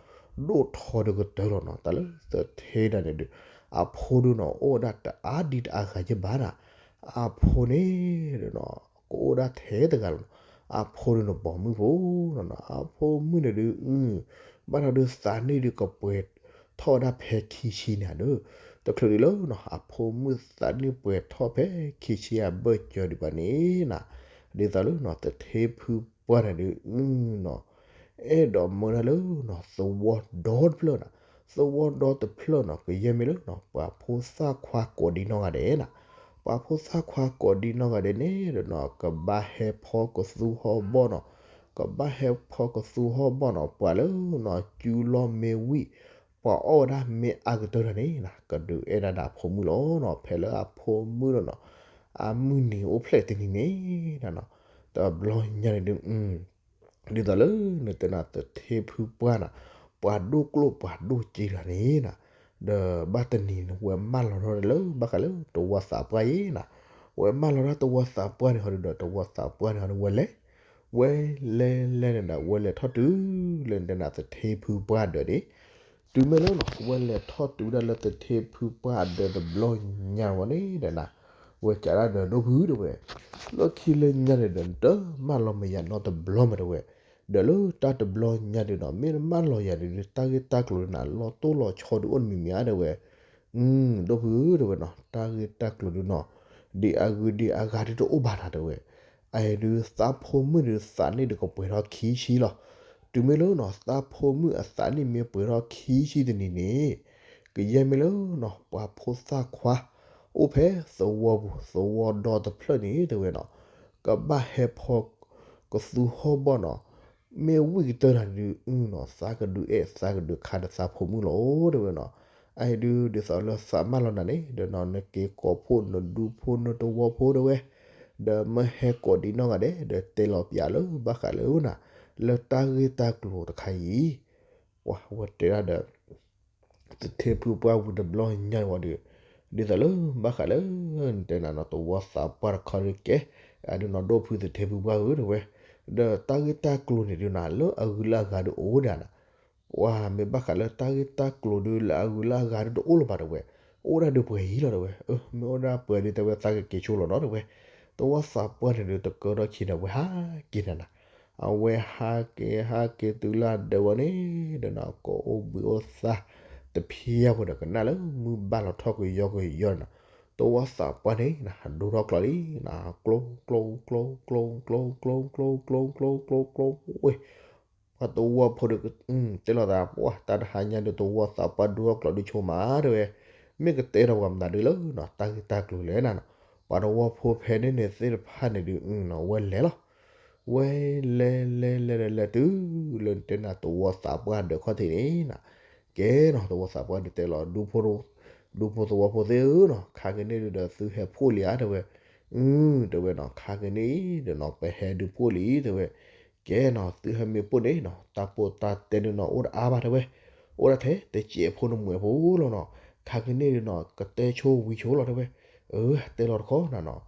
ဒိၣ်ထီဒုးကတၢၢ်လီၤနီၤ, တၢ်လၢသထ့ဒၣ်န့ၣ်ဒုး အဖိဒုးနီၤ အိၣ်ဝဲဒၣ်တအါဒံးတအါဂၤယဘၣ်နီၤ, အဖိန့ၣ်နီၤ ကအိၣ်ဒၣ်ထဲတဂၤလီၤနီၤ, အဖိဒုးနီၤပိာ်မုၣ်ဖိနီၤနီၤ, အဖိမုၣ်န့ၣ်ဒုး ဘၣ်ဒီးဒုးသးနံၣ်ဒုးကပှဲၤထီၣ်ဝဲဒၣ်ဖဲခံဆံန့ၣ်ဒီး တချုးဒံးလၢနီၤ အဖိမုၣ်သးနံၣ်ပှဲၤထီၣ်ဖဲခံဆံအဘၢၣ်စၢၤဒံးဘၣ်န့ၣ်နီၤ, ဒ်သိးလၢနီၤ သထ့ဖုပှၢ်န့ၣ်ဒုးနီၤ အဲၣ်ဒိးမၢဒၣ်လၢနီၤ သဝီဒီတဖျၢၣ်နီၤ, သဝီဒီတဖျၢၣ်နီၤ ကယဲၢ်မ့ၢ်လၢနီၤ ပှၤဖိသၣ်ခွါကိးဒံနီၢ်ဂၤဒဲးနီၤ, ပှၤဖိသၣ်ခွါကိးဒံနီၢ်ဂၤဒဲးန့ၣ်ဒီးနီၤ ကဘၣ်ဟဲဖီကသူဟီၣ်ဘီၣ်နီၤ, ကဘၣ်ဟဲဖီကသူဟီၣ်ဘီၣ်နီၤ, ပှၤလၢနီၤ ကူလီၢ်မ့ၢ်ဝံၣ် ပှၤအီၣ်ဝဲဒၣ်မ့ၢ်အါကတၢၢ်တၢ်န့ၣ်နီၤ ကဒုးအဲၣ်ဒၣ်ဒီးအဖိမုၣ်လီၤနီၤ, ဖဲလၢအဖိမုၣ်ဒီးနီၤ အမုၢ်နံၤအိၣ်ဖျဲၣ်တနံၤန့ၣ်နီၤ, တဘျီညါန့ၣ်ဒုး ဒ်သိးလၢနတဲနၤသထ့ဖုပှၢ်နီၤ, ပှၤဒိၣ်ကျိၣ်ပှၤဒိၣ်စ့တဂၤန့ၣ်နီၤ, ဒီးဘၣ်တနံၤန့ၣ် ဝဲမၢလီၤထီၣ်လၢဘၣ်ဃးလၢသဝီသးပှၢ်အံၤနီၤ, ဝဲမၢလီၤတၢ်သဝီသးပှၢ်န့ၣ်ဟီဒုးဒီး သဝီသးပှၢ်န့ၣ်ဟီဒုး ဝဲလဲၤ ဝဲလဲၤလဲၤန့ၣ်ဒီး ဝဲလဲၤထီၣ်တုၤလၢနတဲနၤသထ့ဖုပှၢ်ဒၢးန့ၣ်, တုၤမ့ၢ်လၢနီၤ ဝဲလဲၤထီၣ်တုၤဒၣ်လၢသထ့ဖုပှၢ်အဒၢးတဘျီညါဝဲန့ၣ်ဒီးနီၤ, ဝဲစံးဒၣ်ဒီးဒိၣ်ဖုတဲဝဲ, လၢခံလၢညါန့ၣ်ဒီး နတမၢလီၤမ့ၢ်ယၤနီတဘျီမ့ၢ်တဲဝဲ, ဒီးလၢတၢ်တဘျီညါဒုးနီၤ မ့ၢ်နမၢလီၤယၤဒုး တၢ်ဂ့ၢ်တၢ်ကျိၤဒုးနီၤ လီၤတိၢ်လီၤဆီဒုးအိၣ်တမံၤမံၤဧါတဲဝဲ, ဒိၣ်ဖုတဲဝဲနီၤ တၢ်ဂ့ၢ်တၢ်ကျိၤဒုးနီၤ ဒ်အဂုၤဒ်အဂၤဒုးတအိၣ်ဘၣ်နၤတဲဝဲ, အအံၤဒုးသးဖိမုၣ်ဒုးသးနံၣ်ဒုးကပှဲၤထီၣ်ခံဆံလီၤ, တုၤမ့ၢ်လၢနီၤ သးဖိမုၣ်အသးနံၣ်မ့ၢ်ပှဲၤထီၣ်ခံဆံတနံၤန့ၣ်, ကယဲၢ်မ့ၢ်လၢနီၤ ပှၤဖိသၣ်ခွါ အိၣ်ဖဲသဝီပူၤ သဝီဒီတဖျၢၣ်န့ၣ်တဲဝဲနီၤ, ကဘၣ်ဟဲဖီ ကသူဟီၣ်ဘီၣ်နီၤ, မ့ၢ်ဝံၣ်ကတၢၢ်တၢ်ဒုးနီၤ သးကဒုးအဲၣ်သးကဒုးခးဒီးသးဖိမုၣ်လီၤတဲဝဲနီၤ, အအံၤဒုးဒ်သိးလၢသးမၢလီၤနၤန့ၣ် ဒီးနီၤ နက့ၤကိးဖှိၣ်နဒူဖိနသဝီဖိတဲဝဲ, ဒီးမၢဟဲကိးဒံနီၢ်ဂၤဒဲး ဒီးတဲလီၤပၠးလၢဘၣ်ဃးလၢနီၤ လၢတၢ်ဂ့ၢ်တၢ်ကျိၤတခါအံၤ, ပှၤဝဲတဲဒၣ်ဒီး သထ့ဖုပှၢ်ဝံၤတဘျီညါဝံၤဒီး, ဒ်သိးလၢဘၣ်ဃးလၢ နတဲနၤနီၤ သဝီသးပှၢ်တခီဒုးကဲ, အဒုးနီၤ ဒိၣ်ဖုသထ့ဖုပှၢ်ဧၢတဲဝဲ, ဒီးတၢ်ဂ့ၢ်တၢ်ကျိၤန့ၣ်ဒုးနီၤ လၢအဂုၤလၢအဂၤဒုးအိၣ်ဒၣ်နီၤ, ပှၤမ့ၢ်ဘၣ်ဃးလၢတၢ်ဂ့ၢ်တၢ်ကျိၤဒုးလၢအဂုၤလၢအဂၤဒုးတအိၣ်လၢၤဘၣ်တဲဝဲ, အိၣ်ဒၣ်ဒုးပှဲၤအံၤလီၤတဲဝဲ, အမ့ၢ်အိၣ်ဒၣ်ပှဲၤဒုးတဲဝဲသးကက့ၤဆိလီၤနီၤတဲဝဲ, သဝီသးပှၢ်န့ၣ်ဒုးတကၢထီၣ်ခံဒီး ဝဲဟးက့ၤနၤနီၤ အဝဲဟးက့ၤဟးက့ၤတုၤလၢအဒၢးဝဲန့ၣ်ဒီးနီၤ ကအိၣ်ဘှံးအိၣ်သါ တဖျၢၣ်ဖိဒီးကနၣ်လၢမုၢ်ဘၣ်လီၤထီၣ်ကယီကယီနီၤ, သဝီသးပှၢ်န့ၣ်နီၤ ဒိၣ်ထီၣ်ကျိၤလံ, ကျိ ကျိ ကျိ ကျိ ကျိ ကျိ ကျိ ကျိ ကျိ ကျိ ကျိ ကျိ ကျိ ကျိ ဝဲ ပှၤသဝီဖိဒီး တဲလိာ်သး ပှၤတၢ်တဟါညါဒီး သဝီသးပှၢ်ဒိၣ်ထီၣ်ကျိၤဒုးဆိမးတဲဝဲ, မ့ၢ်ကတဲထီၣ်ပှၤမနုၤဒုးလၢနီၤ တၢ်ဂ့ၢ်တၢ်ကျိၤလဲၣ်နၤနီၤ, ပှၤသဝီဖိဖဲန့ၣ်န့ၣ်သ့ၣ်တဖၣ်န့ၣ်ဒုး ဝဲလဲၤလီၤ ဝဲလဲၤလဲၤလဲၤလဲၤတုၤလၢနတဲနၤသဝီသးပှၢ်ဒၢးခီၣ်ထံးန့ၣ်နီၤ, ကဲနီၤ သဝီသးပှၢ်ဒုးတဲလီၤ ဒူဖိ ဒူဖိသဝီဖိသ့ၣ်ဧၢနီၤ ခါကန့ၣ်ဒုးဒီးသုဟဲဖှိၣ်လံဧါတဲဝဲ, အၢ တဲဝဲနီၤ ခါကန့ၣ်ဒီးနီၤ ပဟဲဒုးဖှိၣ်လံတဲဝဲ, ကဲနီၤ သုဟဲမ့ၢ်ဖှိၣ်န့ၣ်နီၤ တၢ်ပိာ်တၢ်တဲဒုးနီၤ အိၣ်တအါဘၣ်တဲဝဲ, အိၣ်ဒၣ်ထဲတစဲးဖိနမှဲးဖိလီၤနီၤ, ခါကန့ၣ်ဒုးနီၤ ကတဲဆိဝံၤဆိလီၤတဲဝဲ, အၢ တဲလီၤတခီနီၤနီၤ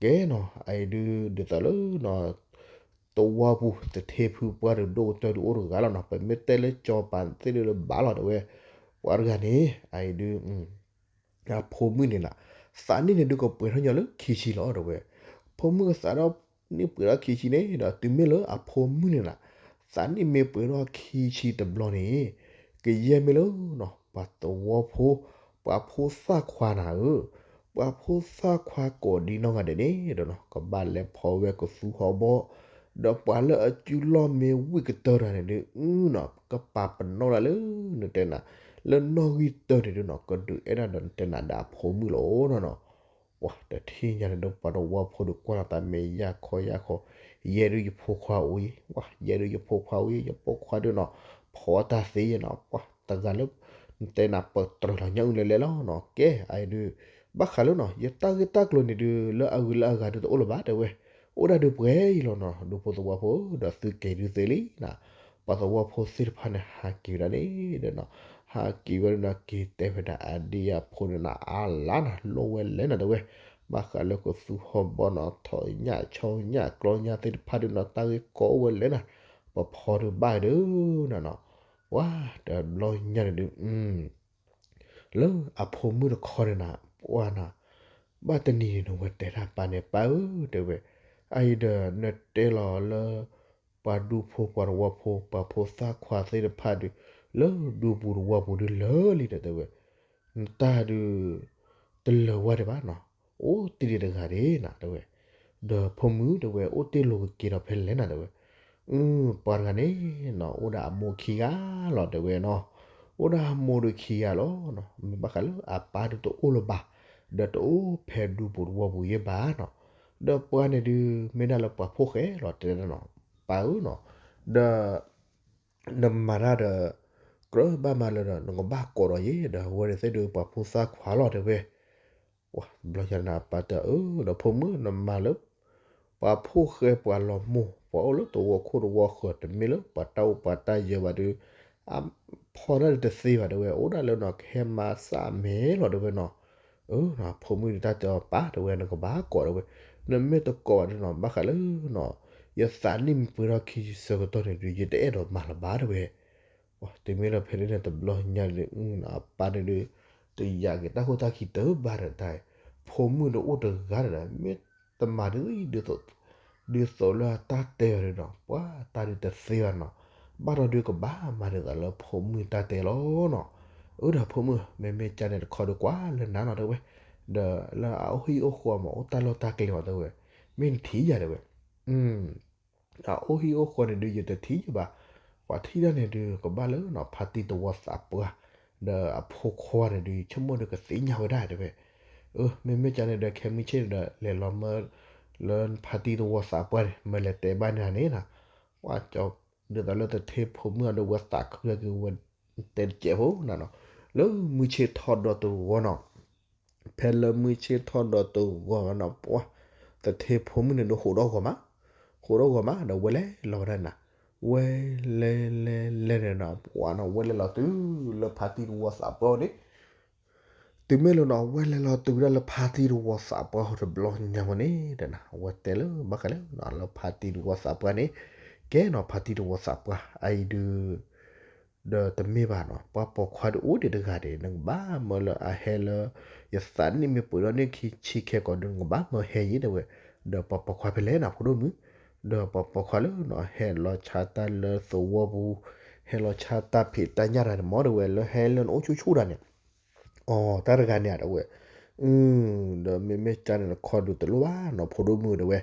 ကဲနီၤ အအံၤဒုးဒ်သိးလၢနီၤ သဝီပူၤ သထ့ဖုပှၢ်ဒုးဒိၣ်ကတၢၢ်ဒုးအိၣ်တဂၤလီၤနီၤ ပမ့ၢ်တဲလၢကၠီၤပၤသ့ၣ်ဒုးလၢဘၣ်လီၤတဲဝဲ, ပှၤတဂၤန့ၣ် အအံၤဒုး အဖိမုၣ်န့ၣ်နီၤ သးနံၣ်န့ၣ်ဒုးကပှဲၤထီၣ်ညီလၢခံဆံလီၤတဲဝဲ, ဖိမုၣ်သးနံၣ်ပှဲၤထီၣ်ခံဆံန့ၣ်ဒီး တုၤမ့ၢ်လၢအဖိမုၣ်န့ၣ်နီၤ သးနံၣ်မ့ၢ်ပှဲၤထီၣ်ခံဆံတဘျီန့ၣ် ကယဲၢ်မ့ၢ်လၢနီၤ ပှၤသဝီဖိ ပှၤဖိသၣ်ခွါနၤဧၢ, ပှၤဖိသၣ်ခွါကိးဒံနီၢ်ဂၤဒဲးန့ၣ်ဒီးနီၤ ကဘၣ်လဲၤဖီဝဲကသူဟီၣ်ဘီၣ်, ဒီးပှၤလၢအစုလီၢ်မ့ၢ်ဝံၣ်ကတၢၢ်တဂၤန့ၣ်ဒုး အုနီၤ ကပာ်ပနီၣ်ဒၣ်လၢ နတဲနၤ လၢနီၣ်ဂံၢ်တၢန့ၣ်ဒုးနီၤ ကဒုးအဲၣ်ဒၣ်ဒီးနတဲနၤဒီးအဖိမုၣ်လီၤနီၤနီၤ. ပှၤတထံၣ်ညါန့ၣ်ဒီး ပှၤသဝီဖိဒုးကွၢ်လီၤသးမဲာ်ယၢ်ခီယၢ်ခီ, ယဲဒုးယဖိခွါအိၣ်အံၤ, ပှၤ ယဲဒုးယဖိခွါအိၣ်အံၤ, ယဖိခွါဒုးနီၤ ဖီတၢ်သ့နီၤ, ပှၤတဂၤလၢ နတဲနၤ ပတြၢၤလီၤညၣ်အုၣ်လဲၤလဲၤလီၤနီၤ. ကဲ အအံၤဒုး ဘၣ်ဃးလၢနီၤ ယတၢ်ဂ့ၢ်တၢ်ကျိၤန့ၣ်ဒုး လၢအဂုၤလၢအဂၤဒုးတအိၣ်လၢၤဘၣ် တဲဝဲ, အိၣ်ဒၣ်ဒုးပှဲၤအံၤလီၤနီၤ ဒူဖိသဝီဖိ ဒီးသုက့ၤဒုးသ့လံနီၤ. ပှၤသဝီဖိသ့ၣ်တဖၣ်န့ၣ် ဟးက့ၤဝဲဒၣ်န့ၣ်ဒီးနီၤ, ဟးက့ၤဝဲဒၣ်နီၤ က့ၤတဲဝဲဒၣ်အဒံအဖိန့ၣ်နီၤ အါလါနီၤ လိၣ်ဝဲလဲၣ်နီၤ တဲဝဲ, ဘၣ်ဃးလၢကသူဟီၣ်ဘီနီၤ ထိးညၣ်ဆီညၣ်ကျီညၣ်သ့ၣ်တဖၣ်ဒုးနီၤ တၢ်ဂ့ၢ်ကီအိၣ်ဝဲလဲၣ်နီၤ, ပဖီဒုးဘၣ်ဒုးနီၤနီၤ. ပှၤတဘျီညါန့ၣ်ဒုး လၢအဖိမုၣ်တခီန့ၣ်နီၤ ပှၤနီၤ ဘၣ်တနံၤန့ၣ် နဝဲတဲတၢ်ပၢ်န့ၣ် ပၢ်ဧၢ တဲဝဲ, အအံၤဒီး နတဲလီၤလၢ ပှၤဒူဖိပှၤသဝီဖိ ပှၤဖိသၣ်ခွါသ့ၣ်တဖၣ်ဒုး လၢဒူပူၤသဝီပူၤဒုးလၢာ်လံဒီး တဲဝဲ, နတၢ်ဒုး တလၢာ်ဝဲဒံးဘၣ်နီၤ, အိၣ်တ့ၢ်ဒံးတဂၤဒၣ်နီၤ တဲဝဲ, ဒီးဖိမုၣ် တဲဝဲ အိၣ်တ့ၢ်လိာ်ကက့ၤဒီးဖဲလဲၣ်နီၤ တဲဝဲ, အု ပှၤတဂၤန့ၣ်နီၤ အိၣ်ဒၣ်အမိၢ်ခံဂၤလီၤ တဲဝဲနီၤ, အိၣ်ဒၣ်အမိၢ်ဒုးခံဂၤလီၤနီၤ, မ့ၢ်ဘၣ်ဃးလၢအပၢ်ဒုးတအိၣ်လၢၤဘၣ်, ဒီးတအိၣ်ဖဲဒူပူၤသဝီပူၤယဲၢ်ဘၣ်နီၤ, ဒီးပှၤန့ၣ်ဒုး မ့ၢ်ဒၣ်လၢပှၤဖိၣ်ဃဲလီၤ တဲဒၣ်နီၤ, ပၢ်ဧၢနီၤ, ဒီး နမၤတၢ်ဒီး ကြၢးဘၣ်မၤလၢၤဒီး နကဘၣ်ကိးဒီးယဲ ဒီးအဝဲသ့ၣ်ဒုးပှၤဖိသၣ်ခွါလီၤ တဲဝဲ, ပှၤတဘျီညါန့ၣ် အပၢ်တဲအီၤ အၢ ဒီးဖိမုၣ် နမၤလၢ ပှၤဖိၣ်ဃဲပှၤလီၤမိၢ် ပှၤအိၣ်လၢသဝီခိၣ်သဝီဃၢၤ တမ့ၢ်လၢပှၤတၢ်အိၣ်ပှၤတၢ်ယၢၤဘၣ်ဒီး အဖီတၢ်ဒုးတသ့ဘၣ် တဲဝဲ အိၣ်ဒၣ်လၢနီၤ ကဟဲမၤစၢ်အမဲာ်လီၤ တဲဝဲနီၤ, အၢ ဖိမုၣ်န့ၣ်တၢ်တဲအီၤ ပၢ် တဲဝဲ နကဘၣ်ကိး တဲဝဲ, နမ့ၢ်တကိးဘၣ်ဒီးနီၤ ဘၣ်ဃးလၢနီၤ ယသးနံၣ်မ့ၢ်ပှဲၤထီၣ်ခံဆံဆၢကတီၢ်န့ၣ်ဒုး ယတအဲၣ်ဒိးမၤလၢၤဘၣ် တဲဝဲ, ပှၤတမ့ၢ်လၢဖဲန့ၣ်န့ၣ် တဘျီညါန့ၣ် အပၢ်န့ၣ်ဒုး တယာ်က့ၤတၢ်ခိၣ်တၢ်ခံတဘၣ်ဒီးတၢ်အံၤ, ဖိမုၣ်ဒီးအိၣ်တဂၤဒီး မ့ၢ်တမၤဒ်သိး ဒ်သိးလၢအတၢ်တဲအီၤဒီးနီၤ ပှၤတၢ်ဒုးတသ့ဘၣ်နီၤ, ဘၣ်ဒီးဒုးကဘၣ်မၤဒ်သိးလၢဖိမုၣ်တၢ်တဲလီၤနီၤ, အၢ ဒီးဖိမုၣ် မ့မ့ၢ်ကၢ်န့ၣ်တခီဒုးကွၢ်လၢနၤနီၤ တဲဝဲ, ဒီးလၢအအိၣ်ဟံၣ်အိၣ်ဃီမး အိၣ်တၢ်လီၢ်တၢ်ကျဲမး တဲဝဲ, မ့ၢ်နထံၣ်ယၤ တဲဝဲ အအိၣ်ဟံၣ်အိၣ်ဃီန့ၣ်ဒုး ယတထံၣ်ယၤဘၣ်, ပှၤထံၣ်တၢ်န့ၣ်ဒုး ကဘၣ်လၢနီၤ ဖါတံၢ်သဝီသးပှၢ်, ဒီးအဖိခွါန့ၣ်ဒုး ဆိကမိၣ်ဒုးကသ့ၣ်ညါဝဲဒၣ် တဲဝဲ, အၢ မ့မ့ၢ်ကၢ်န့ၣ်ဒီး ခဲမုၢ်ဆ့ၣ်န့ၣ်ဒီး လဲၤလီၤမၢ လၢဖါတံၢ်သဝီသးပှၢ်န့ၣ် မၢလဲၤတဲဘၣ်န့ၢ်န့ၣ်နီၤ, ပှၤကၠီ ဒ်သိးလၢသထ့ဖိမုၣ်အဒိ ဝဲသးခုက့ၤဝဲ တဲတစဲးဖိနီၤနီၤ, လၢမုၢ်ဆ့ၣ်ထီၣ်ဒီးတဂီၤနီၤ ဖဲလၢမုၢ်ဆ့ၣ်ထီၣ်ဒီးတဂီၤနီၤ ပှၤ သထ့ဖိမုၣ်န့ၣ်ဒုးဟးထီၣ်ဂီၤမး, ဟးထီၣ်ဂီၤမး ဒီးဝဲလဲၤလီၤဝဲဒၣ်နီၤ, ဝဲလဲၤလဲၤလဲၤန့ၣ်နီၤ ပှၤနီၤ ဝဲလဲၤလီၤတုၤလၢဖါတံၢ်တဝီသးပှၢ်န့ၣ် တုၤမ့ၢ်လၢနီၤ ဝဲလဲၤလီၤတုၤဝဲဒၣ်လၢဖါတံၢ်တဝီသးပှၢ်ဟီၣ်တဘျီညါမးန့ၣ် တဲနၤ ဝဲတဲလၢဘၣ်ဃးလၢ လၢဖါတံၢ်တဝီသးပှၢ်န့ၣ်, ကဲနီၤ ဖါတံၢ်တဝီသးပှၢ် အအံၤဒုး ဒီးတမ့ၢ်ဘၣ်နီၤ ပှၤပိာ်ခွါဒုးအိၣ်ဒံးတဂၤဒံး နကဘၣ်မၢလၢအဟဲလၢ ယသးနံၣ်မ့ၢ်ပှဲၤဒီးနံၣ်ခံဆံခဲကိာ်ဒုး နကဘၣ်မၢဟဲယံၤ တဲဝဲ, ဒီးပှၤပိာ်ခွါဖဲလဲၣ်နီၤ ဖိဒိၣ်မုၣ်, ဒီးပှၤပိာ်ခွါလၢနီၤ ဟဲလီၤဆါတၢ်လၢသဝီပူၤ, ဟဲလီၤဆါတၢ်ဖံးတၢ်ညၣ်တၢ်န့ၣ်မး တဲဝဲ လၢဟဲလၢနအိၣ်ဆူၣ်ဆူၣ်တၢ်န့ၣ် အီ တၢ်တဂၤန့ၣ်ဧါ တဲဝဲ, အု ဒီးမ့မ့ၢ်ကၢ်န့ၣ်တခီဒုးတလိၣ်ဘၣ်နီၤ ဖိဒိၣ်မုၣ် တဲဝဲ,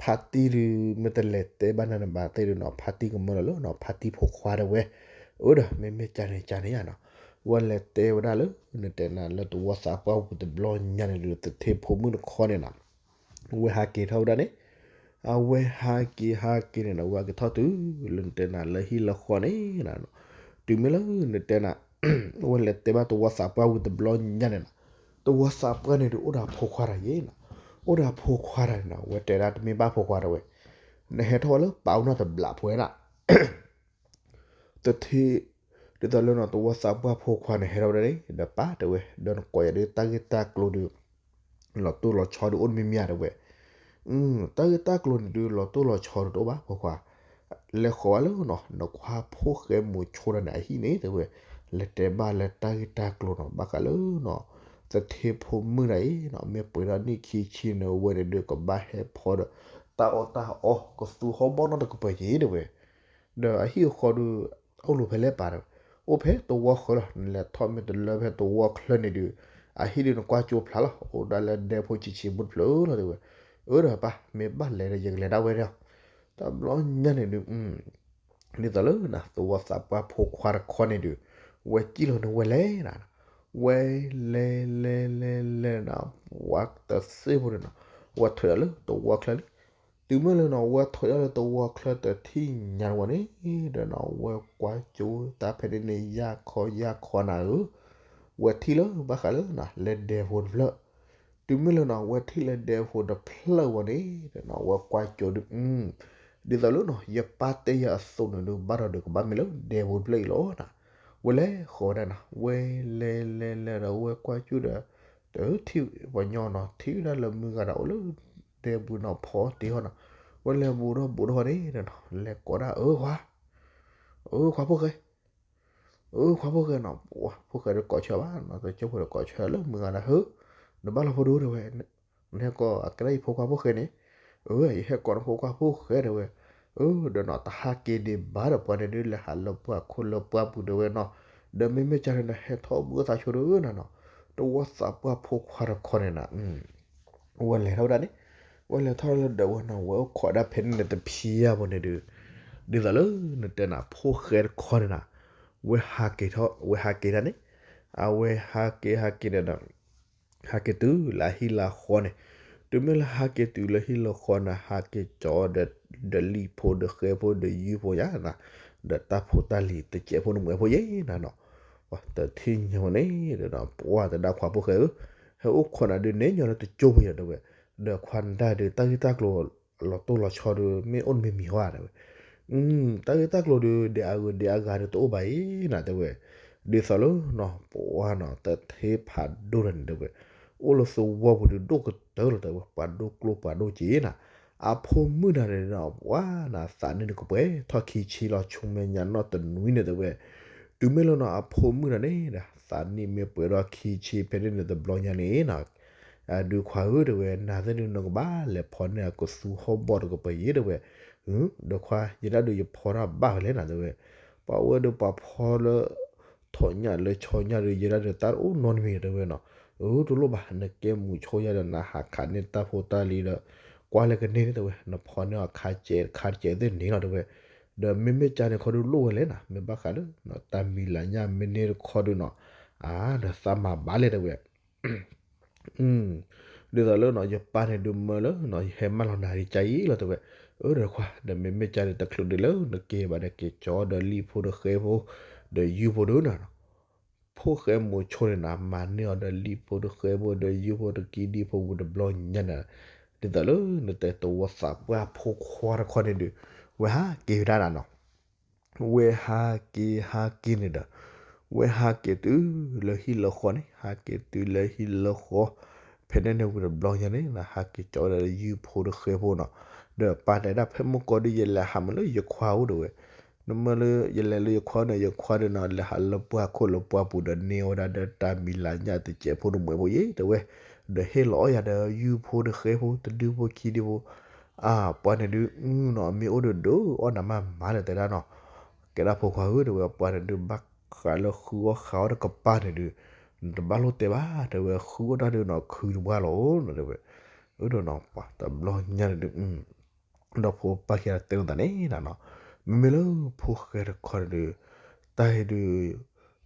ဖါတံၢ်ဒုး မ့ၢ်တလဲၤတဲဘၣ်နၤနဘၣ်သ့ၣ်ဒုးနီၤ ဖါတံၢ်ကမၢလီၤလၢနီၤ ဖါတံၢ်ဖိခွါ တဲဝဲ, အၢ ဒီးမ့မ့ၢ်ကၢ်န့ၣ်ကၢ်န့ၣ်ဧါနီၤ, ဝဲလဲၤတဲဝဲဒၣ်လၢ နတဲနၤလၢသဝီသးပှၢ်ပူၤတဘျီညါန့ၣ်ဒုး သထ့ဖိမုၣ်တခီန့ၣ်နီၤ ဝဲဟးက့ၤထီၣ်ဝဲဒၣ်န့ၣ်, အဝဲဟးက့ၤဟးက့ၤန့ၣ်နီၤ ဝဲဟးက့ၤထီၣ်တုၤလၢနတဲနၤလၢဟံၣ်လၢဃီန့ၣ်နီၤ, တုၤမ့ၢ်လၢနတဲနၤ ဝဲလဲၤတဲဘၣ်သဝီသးပှၢ်ဝံၤတဘျီညါန့ၣ်နီၤ, သဝီသးပှၢ်န့ၣ်ဒုးအိၣ်ဒီးအဖိခွါတဂၤယဲနီၤ, အိၣ်ဒီးအဖိခွါတဂၤန့ၣ်နီၤ ဝဲတဲဒၣ်တမ့ၢ်ဘၣ်ဖိခွါ တဲဝဲ, နဟဲထီၣ်ဝဲလၢပာ်အူနီၢ်တဘျးပှဲၤနီၤ တထ့, ဒ်သိးလၢနီၤ သဝီသးပှၢ်ဖိခွါန့ၣ် ဟဲထီၣ်ဝဲဒၣ်န့ၣ် ဒီးပၢ်တဲဝဲ ဒီးနကိးယၤဒုးတၢ်ဂ့ၢ်တၢ်ကျိၤဒုး လီၤတိၢ်လီၤဆီဒုးအိၣ်တမံၤမံၤဧါ တဲဝဲ, တၢ်ဂ့ၢ်တၢ်ကျိၤန့ၣ်ဒုး လီၤတိၢ်လီၤဆီဒုးတအိၣ်ဘၣ်ဖိခွါ, လဲၤဃီၤဘၣ်လၢနီၤ နခွါဖိၣ်ဃဲမိၤဆိတၢ်န့ၣ်အဟံၣ်န့ၣ် တဲဝဲ, လဲၤတဲဘၣ်လၢတၢ်ဂ့ၢ်တၢ်ကျိၤနီၤ ဘၣ်ဃးလၢနီၤ သထ့ဖိမုၣ်တဂၤအံၤနီၤ မ့ၢ်ပှဲၤဒီးနံၣ်ခံဆံန့ၣ် အဝဲန့ၣ်ဒုးကဘၣ်ဟဲဖီဒီး တၢ်အီၣ်တၢ်အီ ကသူဟီၣ်ဘီနီတကပၤယဲ တဲဝဲ ဒီးအဟံၣ်အဃီဒုး အိၣ်လိၤဖဲလဲၣ်ပၢ်တဲဝဲ, အိၣ်ဖဲသဝီဃၢၤလီၤ နလဲၤထီၣ်မ့ၢ်တလၢဖဲသဝီချၢန့ၣ်ဒုး အဟံၣ်ဒုးနကွၢ်ကၠိဖျါလီၤ အိၣ်ဒၣ်လၢဒဲဖိဆံးဆံးမူတဖျၢၣ်လီၤ တဲဝဲ, အၢ ဒီးပၢ် မ့ၢ်ဘၣ်လဲၤဒီးယကလဲၤဒၣ်ဝဲဒီး တဘျီညါန့ၣ်ဒုး ဒ်သိးလၢနၤ သဝီသးပှၢ်ဖိခွါတခီန့ၣ်ဒုး ဝဲစံၣ်လီၤန့ၣ်ဝဲလဲၤနၤ, ဝဲလဲၤလဲၤလဲၤလဲၤနၤ ပှၤတသ့ဖိန့ၣ်နၤ, ဝဲထီၣ်ဒၣ်လၢသဝီချၢလံ. တုၤမ့ၢ်လၢနၤ ဝဲထီၣ်ဒၣ်လၢသဝီချၢတထံၣ်ညါဝဲန့ၣ်ဒီးနၤ ဝဲကွၢ်ကၠိတၢ်ဖဲန့ၣ်န့ၣ် ယၢ်ခီယၢ်ခီနၤဧၢ, ဝဲထံၣ်လၢဘၣ်ဃးလၢနၤ လဲၤဒဲဖိတဖျၢၣ်. တုၤမ့ၢ်လၢနၤ ဝဲထံၣ်လဲၤဒဲဖိတဖျၢၣ်ဝဲန့ၣ်ဒီးနၤ ဝဲကွၢ်ကၠိဒုး ဒ်သိးလၢနၤ ယပၢ်တဲယၤအသိးန့ၣ်ဒုး ဘၣ်ဒီးဒုးကဘၣ်မ့ၢ်လၢဒဲဖိတဖျၢၣ်အံၤလီၤနၤ. ဝဲလဲၤဃီၤဝဲဒၣ်နၤ ဝဲလဲၤလဲၤလဲၤဒီးဝဲကွၢ်ကၠိဒီး တထံၣ်ပှၤညီနၤ ထံၣ်ဝဲဒၣ်လၢမုၢ်ဂၤဒီးအိၣ်လၢဒဲပူၤနၤ ဖီတ့ၢ်ဃီနၤ, ဝဲလဲၤဘူးထီၣ်ဘူးထီၣ်ဃီန့ၣ်ဒီးနၤ လဲၤကိးဒၣ်အၢခွါ, အၢခွါဖိၣ်ဃဲ, အၢခွါဖိၣ်ဃဲနၤ, ဖိၣ်ဃဲတကိးဆၢဘၣ်နၤ တကၠိဖိတကိးဆၢလၢမုၢ်ဂၤဒီး ဟၢ, နဘၣ်လီၤဖိဒိၣ်တဲဝဲ, နဟဲကိးအကဲဒၣ်ယဖိခွါဖိၣ်ဃဲန့ၣ်, အၢ ယဟဲကိးနဖိခွါဖိၣ်ဃဲတဲဝဲ, အၢ ဒီးနၤ တဟးက့ၤဒံးဘၣ်ဒီးပှၤန့ၣ်ဒုး လဲၤဟးလၢပှၢ်ခိၣ်လၢပှၢ်ပူၤတဲဝဲနၤ, ဒီးမ့မ့ၢ်ကၢ်န့ၣ် နဟဲထီၣ်ဘှီသးဆိဒီးနၤနၤ, တဝီသးပှၢ်ဖိခွါတခီန့ၣ်နၤ ဝဲလဲၤထီၣ်ဝဲဒၣ်န့ၣ်, ဝဲလဲၤထီၣ်လၢဒၢးဝဲနၤ ဝဲအိၣ်ခိးဒၣ်ဖဲန့ၣ်န့ၣ်တဖျၢၣ်ဖိန့ၣ်ဒုး, ဒ်သိးလၢနတဲနၤ ဖိၣ်ဃဲတခီန့ၣ်နၤ, ဝဲဟးက့ၤထီၣ် ဝဲဟးက့ၤဒၣ်န့ၣ်, အဝဲဟးက့ၤဟးက့ၤဒီး ဟးက့ၤတုၤလၢအဟံၣ်လၢဃီန့ၣ်, တုၤမ့ၢ်လၢဟးက့ၤတုၤလၢဟံၣ်လၢဃီန့ၣ် ဟးက့ၤကၠီဒီး ဒီးလံၣ်ဖိဒီးဃဲဖိဒီးယုၢ်ဖိယါနၤ, ဒီးတၢ်ဖိတၢ်လံၤတစဲးဖိန့ၣ်မှဲၤဖိယဲနၤနၤ, ပှၤတထံၣ်ညါဝဲန့ၣ်ဒီးနၤ ပှၤတဲဒၣ်ခွါဖိၣ်ဃဲဧၢ, ဟဲအိၣ်ခိးနၤဒုးန့ၣ်ညီလၢတကၠိဖိယါတဲဝဲ, ဒီးခွါနတၢ်ဒုး တၢ်ဂ့ၢ်တၢ်ကျိၤလီၤတိၢ်လီၤဆီဒုး မ့ၢ်အိၣ်တမံၤမံၤဟီဧါတဲဝဲ တၢ်ဂ့ၢ်တၢ်ကျိၤဒုး ဒဲးအဂုၤဒဲးအဂၤဒုးတအိၣ်ဘၣ်အံၤနၤ တဲဝဲ, ဒ်သိးလၢနၤ ပှၤနၤ တထ့ဖးဒိၣ်တၢ်န့ၣ်တဲဝဲ, အိၣ်လၢသဝီပူၤဒုးဒိၣ်ကတၢၢ်လီၤတဲဝဲ ပှၤဒိၣ်ကျိၣ်ပှၤဒိၣ်စ့နၤ, အဖိမုၣ်တၢ်န့ၣ်ဒီး ပှၤနၤ သးနံၣ်ဒုးကပှဲၤထီၣ်ခံဆံလီၤ ဆူမဲာ်ညါနီၢ်တနွံန့ၣ်တဲဝဲ, တုၤမ့ၢ်လၢနၤ အဖိမုၣ်တၢ်န့ၣ်ဒီး သးနံၣ်မ့ၢ်ပှဲၤထီၣ်ခံဆံဖဲန့ၣ်န့ၣ်တဘျီညါန့ၣ်နၤ အဒုးခွါဧၢတဲဝဲ နၤသ့ၣ်ဒုးနကဘၣ်လဲၤဖီန့ၢ်အကသူဟီၣ်ဘီၣ်တကပၤယဲတဲဝဲ, ဒီးခွါ ယဲဒၣ်ဒုးယဖီတၢ်ဘၣ်ဖဲလဲၣ်နၤတဲဝဲ, ပှၤဝဲဒုးပှၤဖီလၢ ထီၣ်ညၣ်လၢဆီညၣ်ဒုး ယဲဒၣ်ဒုးတၢ်တအိၣ်နီတမံၤတဲဝဲနီၤ, အၢ တလိၣ်ဘၣ် နကဲမုာ်ဆိယါဒီး နဟးခးန့ၢ်တၢ်ဖိတၢ်လံၤဒီး ကွၢ်လၢကန့ၢ်န့ၣ်တဲဝဲ နဖီန့ၢ်အခါကဲးတခါတကဲးသ့ၣ်န့ၣ်နီၤတဲဝဲ, ဒီးမ့မ့ၢ်ကၢ်န့ၣ်ခီဒုးလိၣ်ဝဲလဲၣ်နၤ မ့ၢ်ဘၣ်ဃးလၢ တၢ်မံၤလၤညၣ်မ့ၢ်န့ၢ်တခီဒုးနီၤ, အါ ဒီးသးမၤဘၣ်လဲၣ်တဲဝဲ ဒ်သိးလၢနီၤ ယပၢ်န့ၣ်ဒုးမၢလၢနီၤ ယဟဲမၢလီၤနၤဒ်ကၢ်အံၤလီၤတဲဝဲ, အၢ ဒီးခွါ ဒီးမ့မ့ၢ်ကၢ်န့ၣ် တချုးဒံးလၢနက့ၤဘၣ်ဒီးက့ၤကၠီဒီးလံၣ်ဖိဒီးဃဲဖိ ဒီးယုၢ်ဖိဒုးနီၤ, ဖိၣ်ဃဲမုာ်ဆိန့ၣ်နၤ မၤန့ၢ်အီၤဒီးလံၣ်ဖိဒီးဃဲဖိဒီးယုၢ်ဖိတကံဒံၣ်ဖိဝံၤတဘျီညါန့ၣ်, ဒ်သိးလၢနတဲသဝီသးပှၢ်ဖိခွါတခီန့ၣ်ဒုး ဝဲဟးက့ၤဝဲဒၣ်နၤနီၤ ဝဲဟးက့ၤဟးက့ၤန့ၣ်ဒီး ဝဲဟးက့ၤတုၤလၢဟံၣ်လၢဃီန့ၣ် ဟးက့ၤတုၤလၢဟံၣ်လၢဃီ, ဖဲန့ၣ်န့ၣ်ဝံၤတဘျီညါန့ၣ် ဟးက့ၤကၠီဒီးယုၢ်ဖိဒီးဃဲဖိနီၤ, ဒီးပၢ်တဲဒၣ်ဖဲမုၢ်ကီၢ်ဒုး ယလဲၤဟးမးလၢယခွါအိၣ်တဲဝဲ, နမ့ၢ်လၢယလဲၤလၢယခွါန့ၣ် ယခွါဒုးနီၤ လဲၤဟးလၢပှၢ်ခိၣ်လၢပှၢ်ပူၤဒီးန့ၢ်ဝဲဒၣ်ဒီးတၢ်မံၤလၤညၣ်တစဲးဖိန့ၣ်မှဲၤဖိယဲတဲဝဲ, ဒီးဟ့ၣ်လီၤအီၣ်ယၤဒီးယုၢ်ဖိဒီးဃဲဖိတဒုဖိခံဒုဖိ အါ ပှၤန့ၣ်ဒုးနီၤ မ့ၢ်အိၣ်ဒီးဒုးအီၣ်နၤမးမးလၢတဲဒၣ်နီၤ, ကဲဒၣ်ဖိခွါဧၢ တဲဝဲ ပှၤန့ၣ်ဒုးဘၣ်ဃးလၢဃုအီၣ်ဃးအီတကပၤန့ၣ်ဒုး နတဘၣ်လိၣ်တဲဘၣ် တဲဝဲ ဃုအီၣ်တၢ်ဒုးနီၤ ခုတပှၢ်လီၤနီၤ တဲဝဲ, အၢ ဒီးနီၤ ပှၤတဘျီညါန့ၣ်ဒုး ဒီးဖိပၢ်ခံဂၤတဲလိာ်သးန့ၣ်နီၤ, မ့မ့ၢ်လၢဖိၣ်ဃဲတခီန့ၣ်ဒုး တၢ်အံၤဒုး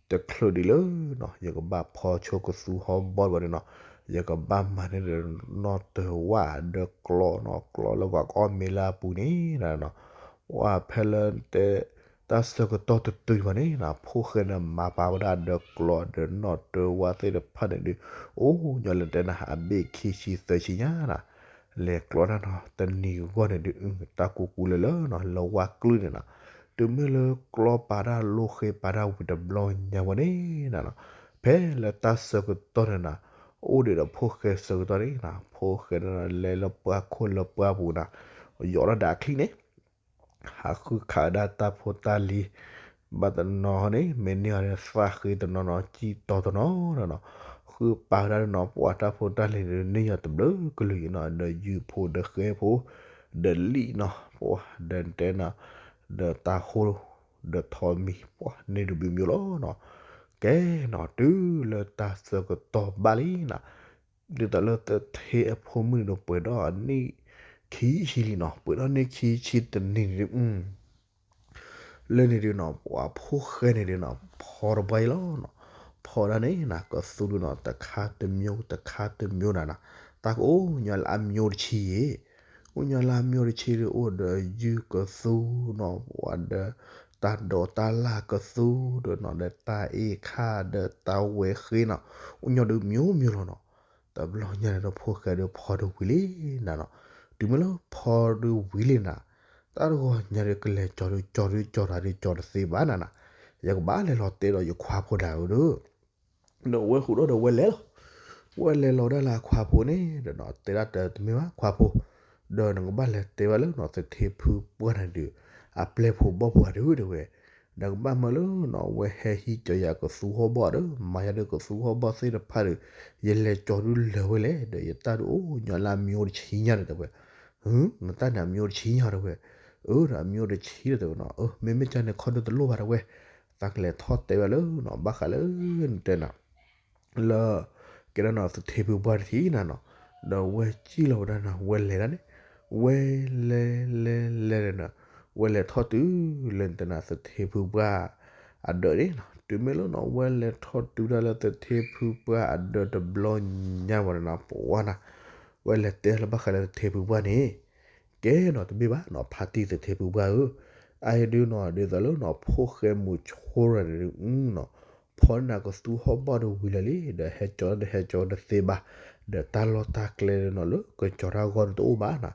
တချုးဒံးလၢနီၤ ယကဘၣ်ဖီဆိကသူဟီၣ်ဘီၣ်ဘၣ်န့ၣ်နီၤ, ယကဘၣ်မၤန့ၢ်ဒီးနီၢ်တၢၤဝၣ်ဒီးကျီနီၤ ကျီလၢပှၤကအီၣ်မ့ၤလၢအပူၤန့ၣ်နီၤ, ပှၤဖဲလၢတဲ တၢ်ဆၢကတီၢ်တတုၤဘၣ်န့ၣ်နီၤ ဖိၣ်ဃဲန့ၣ်မၤပာ်ဝဲဒၣ်ဒီးကျီဒီးနီၢ်တၢၤဝၣ်သ့ၣ်တဖၣ်န့ၣ်ဒုး အိၣ်ညီလၢတဲနၤ အဘ့ၣ်ခံဆံသၢဆံညါနီၤ, လဲၤကျီတၢ်နီၤ တနံၤဂီၢ်န့ၣ်ဒုး တၢ်ကူကူလၢလၢနီၤ လၢဝၣ်ကျုၢ်န့ၣ်နီၤ, တုၤမ့ၢ်လၢကျီပာ်တၢ်လိၣ်ဃ့ပာ်တၢ်ဝံၤတဘျီညါဝဲန့ၣ်နီၤ, ဖဲလၢတၢ်ဆၢကတီၢ်န့ၣ်နီၤ အိၣ်ဒံးဒီးဖိၣ်ဃဲဆၢကတီၢ်န့ၣ်နီၤ ဖိၣ်ဃဲန့ၣ်နီၤ လဲၤလၢပှၢ်ခိၣ်လၢပှၢ်ပူၤနီၤ ယီၤလီၤဒၣ်အချံန့ၣ် ဟးဃုခးဝဲဒၣ်တၢ်ဖိတၢ်လံၤ ဘၣ်တနီၤန့ၣ် မ့ၢ်န့ၢ်အီၤန့ၣ် သၣ်ဃ့တနီၤနီၤ ကံၢ်တီတနီၤနီၤနီၤ, ဃုပာ်ဝဲဒၣ်တနီၤ ပှၤတၢ်ဖိတၢ်လံၤန့ၣ် န့ၢ်ယီၤတဘျုးကလုာ်အံၤနီၤ ဒီးယုၢ်ဖိဒီးဃဲဖိ ဒီးလံၣ်နီၤ ပှၤဒီးတဲနီၤ ဒီးတၢ်ဟိ ဒီးထိးမံၤ ပှၤန့ၢ်တဘျုးမံၤလီၤနီၤ, ကဲနီၤ တုၤလၢတၢ်ဆၢကတီၢ်ဘၣ်လံနီၤ ဒ်သိးလၢတထ့အဖိမုၣ်န့ၣ်ဒီးပှဲၤဒီးအနံၣ် ခံဆံလံနီၤ, ပှဲၤထီၣ်န့ၢ်ခံဆံတနံၤန့ၣ်ဒုး လၢန့ၣ်ဒုးနီၤ ပှၤဖိၣ်ဃဲန့ၣ်ဒုးနီၤ ဖီတပှၢ်အံၤလီၤနီၤ. ဖီဒၣ်န့ၣ်နီၤ ကသူဒုးနီၤ တခါတမျိုး တခါတမျိုးနၤနီၤ, တၢ်ကအိၣ်ညီလၢအမျိုးတဆံယဲၢ်, အိၣ်ညီလၢအမျိုးတဆံဒုး အိၣ်ဒီးယုၢ်ကသူနီၤ ပှၤဒီး တၢ်ဒိးတၢ်လၢ်ကသူဒီးနီၤ ဒီးတၢ်အ့ၣ်ခါဒီးတၢ်ဝဲဃ့နီၤ, အိၣ်ညီဒုးမျိုးမျိုးလီၤနီၤ. တဘျီညါန့ၣ်ဒီး ဖိၣ်ဃဲဒုးဖီဒုးဝံၤလံနၤနီၤ. တုၤမ့ၢ်လၢဖီဒုးဝံၤလံနၤ, တၢ်တဂီၤညါဒုး ကလဲၤကၠီၤဒုး ကၠီၤဒုး ကၠီၤတၢ်ဒုး ကၠီၤတသ့ဘၣ်နၤနီၤ. ယကဘၣ်လဲၤလီၤတဲဒီးယခွါဖိဒၣ်ဧၢဒီး ဒီးဝဲဃုာ်ဒီးဒီးဝဲလဲၤလီၤ. ဝဲလဲၤလီၤဒၣ်လၢအခွါဖိန့ၣ်ဒီးနီၤ တဲဒၣ်တၢ်တမ့ၢ်ဘၣ်ခွါဖိ, ဒီးနကဘၣ်လဲၤတဲဘၣ်လၢနီၤ သထ့ဖုပှၢ်န့ၣ်ဒုး အပျဲၢ်ဖိဘီၣ်ဖိအဒုးတဲဝဲ, နကဘၣ်မၢလၢနီၤ အဝဲဟဲဟံးကၠီၤယၤကသူဟီၣ်ဘီၣ်ဒီး မၤယၤဒုးကသူဟီၣ်ဘီၣ်သ့ၣ်တဖၣ်ဒီး ယလဲၤကၠီၤဒုးလၢာ်ဝဲလဲၣ် ဒီးယတၢ်ဒုးအိၣ်ညီလၢအမျိုးတဆံညါန့ၣ်တဲဝဲ. နတၢ်န့ၣ်အမျိုးတဆံညါတဲဝဲ. အၢ ဒီးအမျိုးတဆံတဲဝဲနီၤ, အၢ မ့မ့ၢ်ကန့ၣ်ခီဒုးတလိၣ်ဘၣ်တဲဝဲ. သးကလဲၤထီၣ်တဲဝဲလၢနီၤ ဘၣ်ဃးလၢ နတဲနၤ လၢ ကဲဒၣ်နီၤ သထ့ဖုပှၢ်တထံၣ်နၤနီၤ, ဒီးဝဲစံၣ်လီၤဝဲဒၣ်နီၤ ဝဲလဲၤဒၣ်န့ၣ်, ဝဲလဲၤလဲၤလဲၤဒီးနီၤ ဝဲလဲၤထီၣ်တုၤလၢနတဲနၤ သထ့ဖုပှၢ်အဒၢးန့ၣ်နီၤ. တုၤမ့ၢ်လၢနီၤ ဝဲလဲၤထီၣ်တုၤဒၣ်လၢသထ့ဖုပှၢ်အဒၢးတဘျီညါဝဲန့ၣ်နီၤ ပဝဲနၤ ဝဲလဲၤတဲလၢဘၣ်ဃးလၢသထ့ဖုပှၢ်န့ၣ် ကဲနီၤ တမ့ၢ်ဘၣ်နီၤ ဖါတံၢ်သထ့ဖုပှၢ်ဧၢ, အအံၤဒုးနီၤ ဒ်သိးလၢနီၤ ဖိၣ်ဃဲမုၢ်ဆိရၤန့ၣ်ဒုးနီၤ ဖီန့ၣ်ကသူဟီၣ်ဘီၣ်ဒုးဝံၤလၢာ်လံ ဒီးဟဲကၠီၤဒီးဟဲကၠီၤတသ့ဘၣ်, ဒီးတၢ်လီၢ်တၢ်ကျဲဒုးနီၤ လၢကကၠီၤတၢ်ဂီၢ်ဒုးတအိၣ်ဘၣ်နီၤ,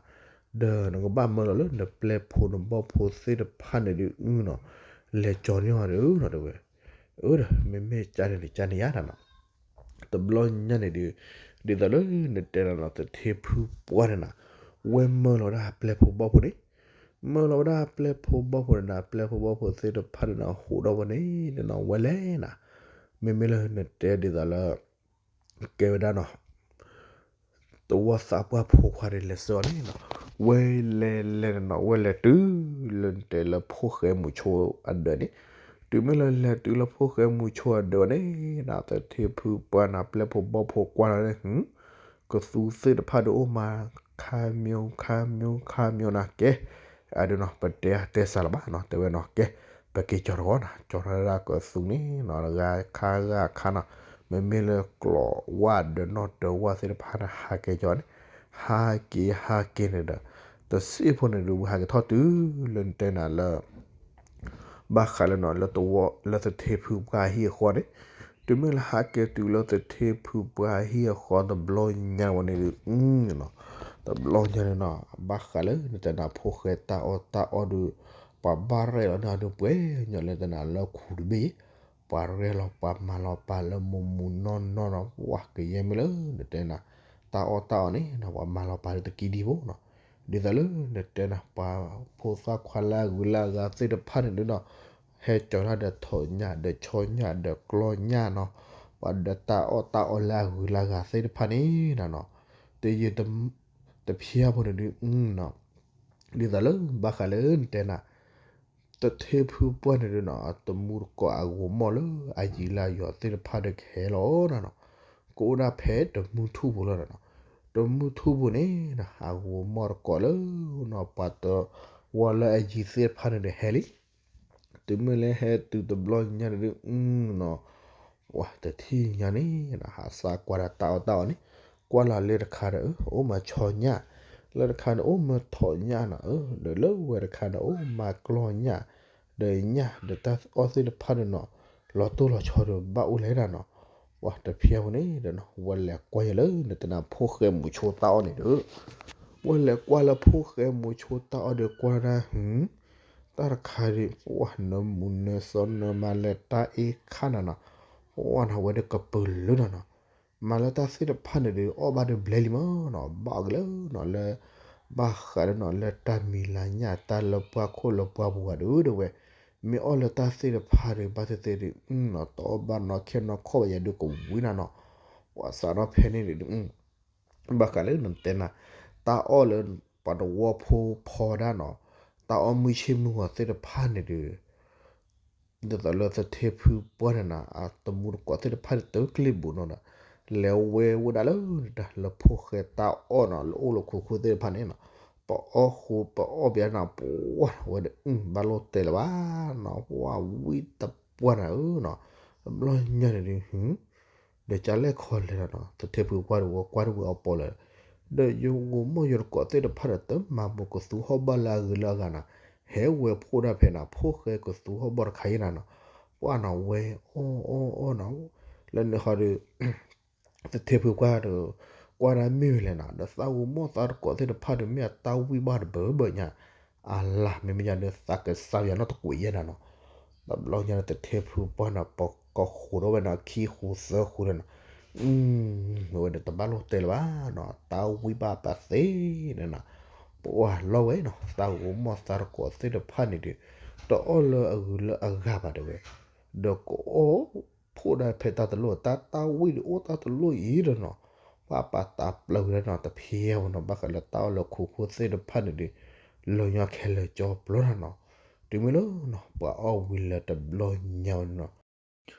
ဒီးနကဘၣ်မၢလီၤလၢနပျဲၢ်ဖိနဘီၣ်ဖိသ့ၣ်တဖၣ်န့ၣ်ဒုးနီၤ လဲၤကၠီၤန့ၢ်အီၤဒုးနီၤတဲဝဲ. အၢ ဒီးမ့မ့ၢ်ကန့ၣ်ဒုးကန့ၣ်ယါနၤနီၤ တဘျီညါန့ၣ်ဒုး ဒ်သိးလၢနတဲနၤနီၤ သထ့ဖုပှၢ်န့ၣ်နၤ ဝဲမၢလီၤဝဲဒၣ်ပျဲၢ်ဖိဘီၣ်ဖိန့ၣ်, မၢလီၤဝဲဒၣ်ပျဲၢ်ဖိဘီၣ်ဖိန့ၣ်နၤ ပျဲၢ်ဖိဘီၣ်ဖိသ့ၣ်တဖၣ်န့ၣ်နၤ ဟူးဒီးဝဲန့ၣ်နၤ ဝဲလဲၤနၤ, မ့မ့ၢ်လၢနတဲဒ်သိးလၢ ကဲဝဲဒၣ်နီၤ တဝီသးပှၢ်ဖိခွါဒ်လဲၤဆှၢအီၤန့ၣ်နီၤ, ဝဲလဲၤလဲၤန့ၣ်နီၤ ဝဲလဲၤတုၤလၢနတဲလၢဖိၣ်ဃဲမုၢ်ဆိအဒၢးန့ၣ်, တုၤမ့ၢ်လၢလဲၤတုၤလၢဖိၣ်ဃဲမုၢ်ဆိအဒၢးန့ၣ်နၤ သထ့ဖုပှၢ်နၤ ပျဲၢ်ဖိဘီၣ်ဖိကွၢ်လီၤန့ၣ် ကသူသ့ၣ်တဖၣ်ဒုးအိၣ်မး ခါမျိုး ခါမျိုး ခါမျိုးနၤ ကဲ အဒုးနီၤ ပတဲအတဲစးလီၤဘၣ်နီၤ တဲဝဲနီၤ ကဲ ပက့ၤကၠီၤတဂီၤနၤ ကၠီၤထီၣ်ဒၣ်ကသူန့ၣ်နီၤ ဂၤခါဂၤခါနီၤ, မ့မ့ၢ်လၢကျီးဝၣ်ဒီးနီၣ်တဝၣ်သ့ၣ်တဖၣ်န့ၣ် ဟးက့ၤကၠီၤန့ၣ်, ဟးက့ၤဟးက့ၤန့ၣ်ဒီး တစ့ၢ်ဖိန့ၣ်ဒုး ဝဲဟးက့ၤထီၣ်တုၤလၢနတဲနၤလၢ ဘၣ်ဃးလၢနီၤ လၢသထ့ဖုပှၢ်အဟံၣ်အဃီန့ၣ်, တုၤမ့ၢ်လၢဟးက့ၤတုၤလၢသထ့ဖုပှၢ်အဟံၣ်အဃီတဘျီညါဝဲန့ၣ်ဒုး နီၤ တဘျီညါန့ၣ်နီၤ ဘၣ်ဃးလၢနတဲနၤဖိၣ်ဃဲတၢ်အီၣ်တၢ်အီဒုး ပှၤဘၣ်ရဲၣ်လီၤန့ၢ်အီၤဒုးပှဲၤညီလၢနတဲနၤလၢခူၣ်တဘ့ၣ်အံၤ, ပှၤရဲၣ်လီၤပှၤမၤလီၤပာ်လၢမူးမူးနီၢ်နီၢ်နီၤ ပှၤကယဲၢ်မ့ၢ်လၢနတဲနၤ တၢ်အီၣ်တၢ်အီန့ၣ်နီၤ ပှၤမၤလီၤပာ်လၢတကံဒံဖိနီၤ, ဒ်သိးလၢနတဲနၤ ပှၤဖိသၣ်ခွါလၢအဂုၤလၢအဂၤသ့ၣ်တဖၣ်န့ၣ်ဒုးနီၤ ဟဲကၠီၤတၢ်ဒီးထိးညၣ်ဒီးဆီညၣ်ဒီးကျီညၣ်နီၤ, ပှၤဒီးတၢ်အီၣ်တၢ်အီလၢအဂုၤလၢအဂၤသ့ၣ်တဖၣ်န့ၣ်နီၤ, တယံာ် တဖျါဖိန့ၣ်ဒုး ဒ်သိးလၢဘၣ်ဃးလၢနတဲနၤ သထ့ဖုပှၢ်န့ၣ်ဒုးနီၤ တမူတကိးအဂီၤမီၢ်လၢအယံၤလၢအယီၤသ့ၣ်တဖၣ်ဒီးကဟဲလီၤနၤနီၤ, ကအိၣ်ဒၣ်ဖဲတမုၢ်ထူၣ်ပူၤလီၤနၤနီၤ, တမုၢ်ထူၣ်ပူၤန့ၣ်နီၤ အဂီၤမီၢ်တကိးလၢနီၤ ပှၤတဝီလၢအယံၤသ့ၣ်တဖၣ်န့ၣ်ဒီးဟဲလံ တုၤမ့ၢ်လၢဟဲတုၤတဘျီညါန့ၣ်ဒုး နီၤ, ပှၤတထံၣ်ညါန့ၣ်နီၤ ဟးစးကွၢ်ဒီးတၢ်အီၣ်တၢ်အီန့ၣ်, ကွၢ်လီၤလၢတခါဒီး အိၣ်မးဆီညၣ်, လၢတခါန့ၣ်အိၣ်မးထိးညၣ်နီၤ, ဒီးလၢဝဲတခါန့ၣ်အိၣ်မးကျီညၣ်, ဒီးညၣ်ဒီးတၢ်အီၣ်သ့ၣ်တဖၣ်န့ၣ်နီၤ, လီၤတိၢ်လီၤဆီဒီးဘၣ်အိၣ်လဲၣ်ဒၣ်နီၤ, ပှၤတဖျါဖိန့ၣ်ဒီးနီၤ ဝဲလဲၤကွၢ်ယၤလၢနတနၤဖိၣ်ဃဲမုၢ်ဆိတၢ်အီၣ်န့ၣ်ဒီး ဝဲလဲၤကွၢ်လၢဖိၣ်ဃဲမုၢ်ဆိတၢ်အီၣ်ဒီးကွၢ်ဒၣ် တၢ်တခါဒီး ပှၤနၢမူနၢစီနၢမၤလၢတၢ်အ့ၣ်ခါနၤနီၤ, ပှၤနၤဝဲဒီးကပုာ်လၢနၤနီၤ, မၤလၢတၢ်သ့ၣ်တဖၣ်န့ၣ်ဒီး အီၣ်ဘၣ်ဒီးဘျဲလံမးနီၤ, ဘၣ်အီၣ်က့ၤလၢနီၤလၢ ဘၣ်ဃးဒီးနီၤလၢတၢ်မံၤလၤညၣ်တၢ်လၢပှၢ်ခိၣ်လၢပှၢ်ပူၤဂၤဒီး ဒီးဝဲ မ့ၢ်အီၣ်လၢတၢ်သ့ၣ်တဖၣ်ဒီး ဘၣ်သ့ၣ်သ့ၣ်ဒီး နီၤ တအီၣ်ဘၣ်နီၢ်ခဲနီၢ်ခီၣ်ဘၣ်ယၤဒုးကဝံၤနၤနီၤ, ပှၤစးထီၣ်ဖဲန့ၣ်ဒီး ဘၣ်ဃးလၢနတဲနၤ တၢ်အီၣ်လၢပှၤတဝီဖိဖီဒၣ်နီၤ, တၢ်အီၣ်မုၢ်ဆ့ၣ်မုၢ်ဂီၤသ့ၣ်တဖၣ်န့ၣ်ဒီး ဒ်သိးလၢသထ့ဖုပှၢ်န့ၣ်နီၤ အတမူတကိးသ့ၣ်တဖၣ်န့ၣ် တကျ့ဘူးနီၤဒီး လဲၤဝဲဝဲဒၣ်လၢတၢ်လၢဖိၣ်ဃဲတၢ်အီၣ်နီၤ လၢအိၣ်လၢခိခိၣ်သ့ၣ်တဖၣ်န့ၣ်နီၤ, ပအီၣ်ဃိပအီၣ်ပယါနီၤ ပှၢ်ဝဲဒီး ဘၣ်လိၣ်တဲလၢၤဘၣ်နီၤ ပှၢ်ဝံတပှၢ်နၤဧၢနီၤ, တဘျီညါန့ၣ်ဒုး ဒီးကလဲၣ်ခီလဲၣ်နီၤ သထ့ဖုပှၢ်ဒီးဝဲကွၢ်တဝံၤအီၤပီၤလၢာ်, ဒီးယဂိၤမီၢ်ယိၤတကိးသ့ၣ်တဖၣ်ဒီး တမၤဘူးကသူဟီၣ်ဘီၣ်လၢအဂုၤလၢအဂၤနီၤ, ဟဲဝဲဖှိၣ်ဒၣ်ဖဲနီၤ ဖိၣ်ဃဲကသူဟီၣ်ဘီၣ်တခါအံၤနၤနီၤ, ပှၢ်နီၤဝဲအီၣ်အီၣ်အီၣ်နီၤ, လၢန့ၣ်ဃီဒီး သထ့ဖုပှၢ်ဒီး ကွၢ်ဒၣ်မ့ၢ်ဝဲလဲၣ်နီၤ ဒီးသးဂိၤမီၢ်သးတကိးသ့ၣ်တဖၣ်ဒီး မ့ၢ်အတၢ်ဝံၣ်ဘၣ်တဘၢဘၢညါ, အလၤ မ့မ့ၢ်ညါဒီးသးကစၢ်ယွၤနီတကွံာ်ယဲနၤနီၤ, တဘျီညါဒီးသထ့ဖုပှၢ်နီၤ ပကဃိးဒီးဝဲနီၤ ခံဃိးသၢဃိးဒီးနီၤ, ဝဲဒီးတဘၣ်လိၣ်တဲလၢၤဘၣ်နီၤ တၢ်ဝံၣ်ဘၣ်ပာ်သ့န့ၣ်နီၤ, ပှၢ်လီၤဝဲနီၤ သးဂိၤမီၢ်သးတကိးသ့ၣ်တဖၣ်န့ၣ်ဒီး တအီၣ်လၢအဂုၤလၢအဂၤဘၣ်တဲဝဲ, ဒီးကအီၣ် ဖှိၣ်ဒၣ်ဖဲတၢ်တလိၣ် တၢ်တၢ်ဝံၣ်ဒီးအိၣ်တၢ်တလိၣ်အံၤဒီးနီၤ, ပှၤပာ်သးပျၢၤဝဲဒၣ်နီၤ တဖဲဝဲနီၤ ဘၣ်ဃးလၢတၢ်အီၣ်လၢခိခိၣ်သ့ၣ်တဖၣ်န့ၣ်ဒီး လီၤညီခဲလၢာ်ကၠီပျီနၤနီၤ, တုၤမ့ၢ်လၢနီၤ ပှၤအီၣ်ဝံၤလၢတဘျီညါဝဲန့ၣ်နီၤ,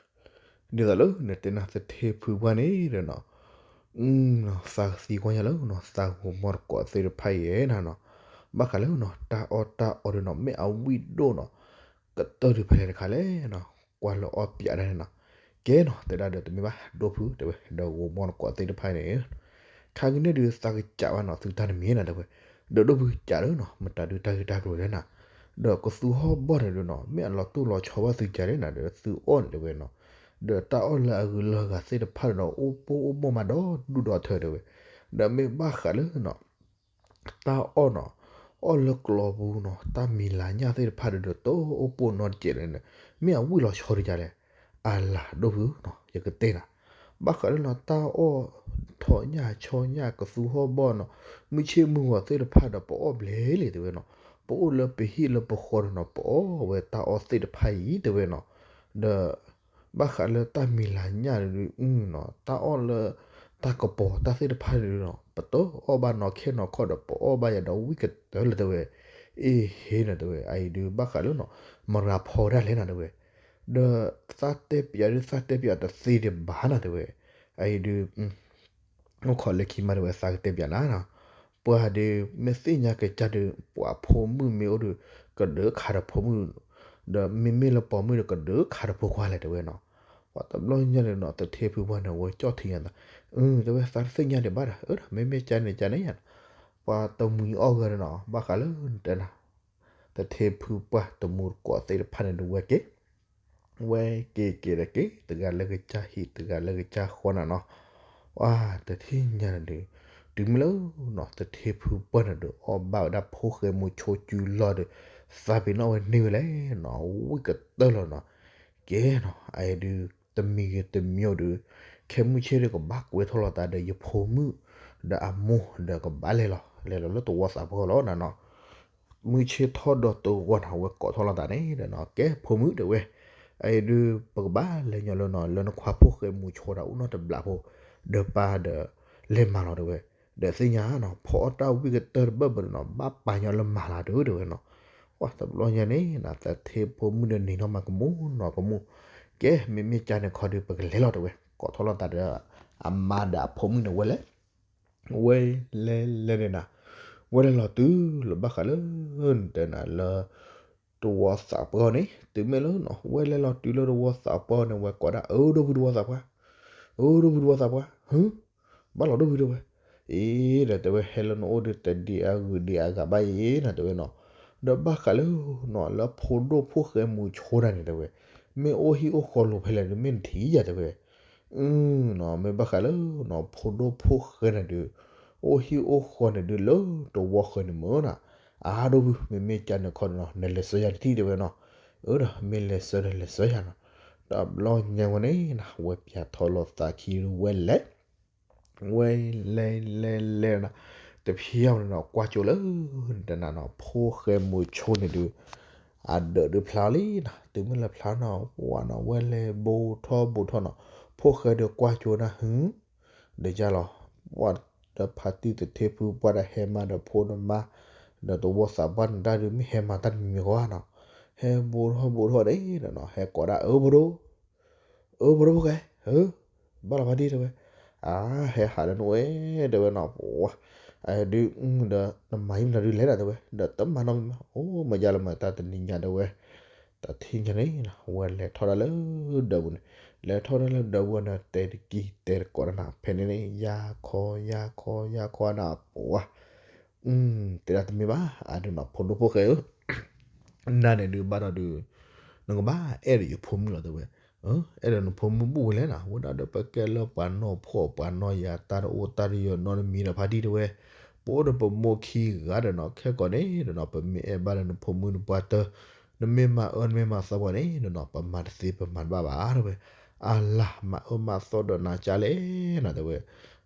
ဒ်သိးလၢနတဲနၤသထ့ဖုပှၢ်န့ၣ်ဒီးနီၤ သးကသံကွၢ်ညါလၢနီၤ သးဂိၤမီၢ်တကိးသ့ၣ်တဖၣ်အံၤနီၤနီၤ, ဘၣ်ဃးလၢနီၤ တၢ်အီၣ်တၢ်အီဒီးနီၤ မ့ၢ်အဝံၣ်ဒိၣ်နီၤ ကတၢၢ်ဒုးဖဲလဲၣ်တခါလဲၣ်နီၤ, ကွၢ်လၢအီၣ်ပၠးဒၣ်န့ၣ်နီၤ, ကဲနီၤ တဲဒၣ်ဒီးတမ့ၢ်ဘၣ် ဒိၣ်ဖုတဲဝဲ ဒီးဂိၤမီၢ်တကိးသ့ၣ်တဖၣ်န့ၣ် ခါကန့ၣ်ဒုးသးကစးဘၣ်နီၤ သုတၢ်တမံၤနၤတဲဝဲ, ဒီးဒိၣ်ဖုကစးလၢနီၤ မတၤဒုးတၢ်ဂ့ၢ်တၢ်ကျိၤလဲၣ်နၤ, ဒီးကသူဟီၣ်ဘီၣ်န့ၣ်ဒုးနီၤ မ့ၢ်အလီၤတိၢ်လီၤဆီဘၣ်သုကးန့ၣ်နၤဒီးသုအီၣ်န့ၣ်တဲဝဲနီၤ, ဒီးတၢ်အီၣ်လၢအဂုၤလၢအဂၤသ့ၣ်တဖၣ်ဒီးနီၤ အိၣ်ပိၢ်အိၣ်မိၢ်မးဒီဒူၣ်ဒီထၢတဲဝဲ, ဒီးမ့ၢ်ဘၣ်ဃးလၢနီၤ တၢ်အီၣ်နီၤ, အီၣ်လၢကျီပူၤနီၤ တၢ်မံၤလၤညၣ်သ့ၣ်တဖၣ်ဒီး တအိၣ်ပိၢ်နီတစဲးန့ၣ်, မ့ၢ်အဝံၣ်လီၤဆီတကလဲၣ်, အလၤဒိၣ်ဖုနီၤ ယကတဲနၤ, ဘၣ်ဃးလၢနီၤ တၢ်အီၣ်ထိးညၣ်ဆီညၣ်ကသူဟီၣ်ဘီၣ်နီၤ, မုၢ်ဆ့ၣ်မုၢ်ဂီၤသ့ၣ်တဖၣ်ဒီး ပအီၣ်ဘျဲလံတဲဝဲနီၤ, ပအိၣ်လၢပဟံၣ်လၢပဃီဒီးနီၤ ပအီၣ်ဝဲတၢ်အီၣ်သ့ၣ်တဖၣ်အံၤတဲဝဲနီၤ, ဒီး ဘၣ်ဃးလၢတၢ်မံၤလၤညၣ်န့ၣ်ဒုးနီၤ တၢ်အီၣ်လၢ တၢ်ကပီၤတၢ်သ့ၣ်တဖၣ်န့ၣ်နီၤ ပတအီၣ်ဘၣ်နီၢ်ခဲနီၢ်ခီဒီး ပအီၣ်ဘၣ်ယၤဒီးဝံၣ်ကတၢၢ်လၢတဲဝဲ, အ့ဟ့နီၤတဲဝဲ အအံၤဒုးဘၣ်ဃးလၢနီၤ မရၤဖီဝဲဒၣ်လဲၣ်နၤတဲဝဲ, ဒီးသးတဲပၠးဒုး သးတဲပၠးတသ့ဒံးဘၣ်နၤတဲဝဲ, အအံၤဒုး အိၣ်ခိးလၢခံမးတဲဝဲ သးကတဲပၠးနၤနီၤ, ပှၤဒုး မ့ၢ်သ့ၣ်ညါကစၢ်ဒုး ပှၤဖိမုၣ်မ့ၢ်အိၣ်ဒီး ကဒုးခးဒီးဖိမုၣ်, ဒီးမ့မ့ၢ်လၢပိာ်မုၣ်ဒီး ကဒုးခးဒီးဖိခွါလဲၣ်တဲဝဲနီၤ, ပှၤတဘျီညါန့ၣ်နီၤ သထ့ဖုပှၢ်န့ၣ် အဝဲကၠီၣ်ထံညါသး, အၢ တဲဝဲသးတသ့ၣ်ညါဒံးဘၣ်ဒီး အၢ မ့မ့ၢ်ကန့ၣ်ကန့ၣ်ယါနီၤ, ပှၤတမှံၤအီၣ်ဂၢၢ်န့ၣ်နီၤ ဘၣ်ဃးလၢနတဲနၤ သထ့ဖုပှၢ်တမူတကိးသ့ၣ်တဖၣ်န့ၣ်ဒုးဝဲက့ၤ ဝဲက့ၤက့ၤဒီးက့ၤ တဂၤလၢကစၢ်ဟံၣ် တဂၤလၢကစၢ်ဃီနၤနီၤ, ပှၤတထံၣ်ညါန့ၣ်ဒုး တုၤမ့ၢ်လၢနီၤ သထ့ဖုပှၢ်န့ၣ်ဒုး အီၣ်ဘၣ်ဝဲဒၣ်ဖိၣ်ဃဲမူၤဆိစုလီၢ်ဒီး သးပ့ၤနီၣ်ဝဲန့ၢ်ဝဲလဲၣ်နီၤ ဝံၣ်ကတၢၢ်လီၤနီၤ, ကဲနီၤ အအံၤဒုး တမံၤဂ့ၤတမံၤအိၣ်ဒုး ခဲမုၢ်ဆ့ၣ်ဒီးကဘၣ်ကွဲးထီၣ်လိာ်သးဒီးယဖိမုၣ် ဒီးအမိၢ်ဒီးကဘၣ်လဲၤလီၤ လဲၤလီၤလၢသဝီသးပှၢ်လီၤနၤနီၤ မုၢ်ဆ့ၣ်ထီၣ်ဒီးသဝီန့ၣ် အဝဲကိးထီၣ်လိာ်သးန့ၣ်ဒီးနီၤ ကဲဖိမုၣ်တဲဝဲ, အအံၤဒုး ပကဘၣ်လဲၤညီလၢနီၤ လၢနခွါဖိၣ်ဃဲမူၤဆိတၢ်အိၣ်နီတဘျီဖိ ဒီးပၢ်ဒီး လဲၤမၤလီၤတဲဝဲ, ဒီးသ့ၣ်ညါနီၤ ဖီအီၣ်တၢ်ဝံၣ်ကတၢၢ်တဘၢၣ်ဘၢၣ်ဒီးနီၤ ဘၣ်ပာ်ညီလၢမၤလၤဒုးတဲဝဲနီၤ, ပှၤတဘျီညါန့ၣ်နီၤ သထ့ဖိမုၣ်ဒီးနံၤနီၢ်မၤကမူၣ်နီၤကမူၣ်, ကဲ မ့မ့ၢ်ကန့ၣ်ခီဒုး ပကလဲၤလီၤတဲဝဲ, ကိးထီၣ်လိာ်သးဒီး အမါဒီးအဖိမုၣ်န့ၣ်ဝဲလဲၤ ဝဲလဲၤလဲၤန့ၣ်နၤ, ဝဲလဲၤလီၤတုၤလၢဘၣ်ဃးလၢ နတဲနၤလၢ သဝီသးပှၢ်န့ၣ် တုၤမ့ၢ်လၢနီၤ ဝဲလဲၤလီၤတုၤလၢသဝီသးပှၢ်န့ၣ် ဝဲကိးဒၣ် အၢ ဒိၣ်ဖုသဝီသးပှၢ်, အၢ ဒိၣ်ဖုသဝီသးပှၢ်, ဟု ဘၣ်လီၤဒိၣ်ဖုတဲဝဲ, အ့ ဒီးတဲဝဲ ဟဲလၢနအိၣ်ဒုး တဒံးအဂုၤဒံးအဂၤဘၣ်အံၤနၤတဲဝဲနီၤ, ဒီးဘၣ်ဃးလၢနီၤ လၢဖိဒိၣ်ဖိၣ်ဃဲမူၤဆိနၤန့ၣ်တဲဝဲ, မ့ၢ်အိၣ်ဟံၣ်အိၣ်ဃီလိၤဖဲလဲၣ်ဒုး မ့ၢ်နထံၣ်ယၤတဲဝဲ နီၤ မ့ၢ်ဘၣ်ဃးလၢနီၤ ဖိဒိၣ်ဖိၣ်ဃဲန့ၣ်ဒုး အိၣ်ဟံၣ်အိၣ်ဃီန့ၣ်ဒုး လၢသဝီဃၢၤန့ၣ်မ့ၢ်နီၤ, အါဒိၣ်ဖု မ့မ့ၢ်ကန့ၣ်ခီဒုးနီၤ နလဲၤဆှၢယၤတထံၣ်တဲဝဲနီၤ, အၢ ဒီး မ့ၢ်လဲၤဆှၢဒီးလဲၤဆှၢယၤနီၤ, တဘျီညါဝဲန့ၣ်နီၤ ဝဲပၠးထီၣ်လိာ်သးခံဒုးဝဲလဲၤ ဝဲလဲၤလဲၤလဲၤနီၤ, တဖျၢၣ်န့ၣ်နီၤ ကွၢ်ကၠိလၢ နတဲနၤနီၤ ဖိၣ်ဃဲမူၤဆိန့ၣ်ဒုး အဒၢးဒုးဖျါလံနီၤ, တုၤမ့ၢ်လၢဖျါနီၤ ဝဲနီၤ ဝဲလဲၤဘူးထီၣ်ဘူးထီၣ်နီၤ, ဖိၣ်ဃဲဒုးကွၢ်ကၠိနၤ ဟု ဒီးယါလီၤ, ပှၤဒီးဖါတံၢ်သထ့ဖု ပှၤဒီးဟဲမၤဒီးဖိဒီးမါ ဒီးသဝီသးပှၢ်န့ၣ်တၢ်ဒုး မ့ၢ်ဟဲမၤတၢ်တမံၤမံၤဂီၢ်နီၤ, ဟဲဘူးထီၣ်ဘူးထီၣ်ဒ်ဒီးနီၤ ဟဲကိးဒၣ် အၢ ဖိဒိၣ် အၢ ဖိဒိၣ်ဖိၣ်ဃဲ အၢ ဘၣ်လီၤဖါတံၢ်တဲဝဲ, အဟဲဟးလၢနအိၣ်ဝဲ တဲဝဲနီၤ, ပှၤ အဒုး ဒီးနမၤဟံၣ်မနုၤဒုးလဲၤဒၣ်တဲဝဲ, ဒီးတမၤနီတမံၤဘၣ်, အိၣ်မ့ၢ်ယါလၢမၤတၢ်တနံၤညါတဲဝဲ, တၢ်ထံၣ်ညါန့ၣ် ဝဲလဲၤထီၣ်ဒၣ်လၢဒၢးပူၤန့ၣ်, လဲၤထီၣ်ဒၣ်လၢဒၢးပူၤန့ၣ် တဲတကံၢ်တဲတကိးတၢ်နၤ ဖဲန့ၣ်န့ၣ် ယါခီယါခီယါခီနၤ ပှၤ တဲဒၣ်တမ့ၢ်ဘၣ် အဒုးနီၤ ဖိဒိၣ်ဖိၣ်ဃဲဧၢ, နၤန့ၣ်ဒုးဘၣ်ဒီးဒုး နကဘၣ်အဲၣ်ဒိးယဖိမုၣ်လီၤတဲဝဲ, အဲၣ်ဒိးနဖိမုၣ်ဘူၣ်ဝဲလဲၣ်နၤ, ဝဲဒၣ်ဒီးပကဲလၢပှၤနီၢ်ဖှီၣ်ပှၤနီၢ်ယၤ တၢ်တအိၣ်တၢ်တယီၤနီတမံၤဒီးဖါတံၢ်တဲဝဲ, ပအိၣ်ဒီးပမိၢ်ခံဂၤဒီးနီၤ ခဲကိာ်န့ၣ်ဒီးနီၤ ပမ့ၢ်အဲၣ်ဘၣ်ဒီးနဖိမုၣ်နပှၢ်တၢၢ် နမ့ၢ်မၤအၢနမ့ၢ်မၤသီပှၤန့ၣ်ဒီးနီၤ ပမၤတသ့ပမၤတဘၣ်ဘၣ်တဲဝဲ, အလၤမၤအၢမၤသီဒီးနၤကၢ်လဲၣ်နၤတဲဝဲ,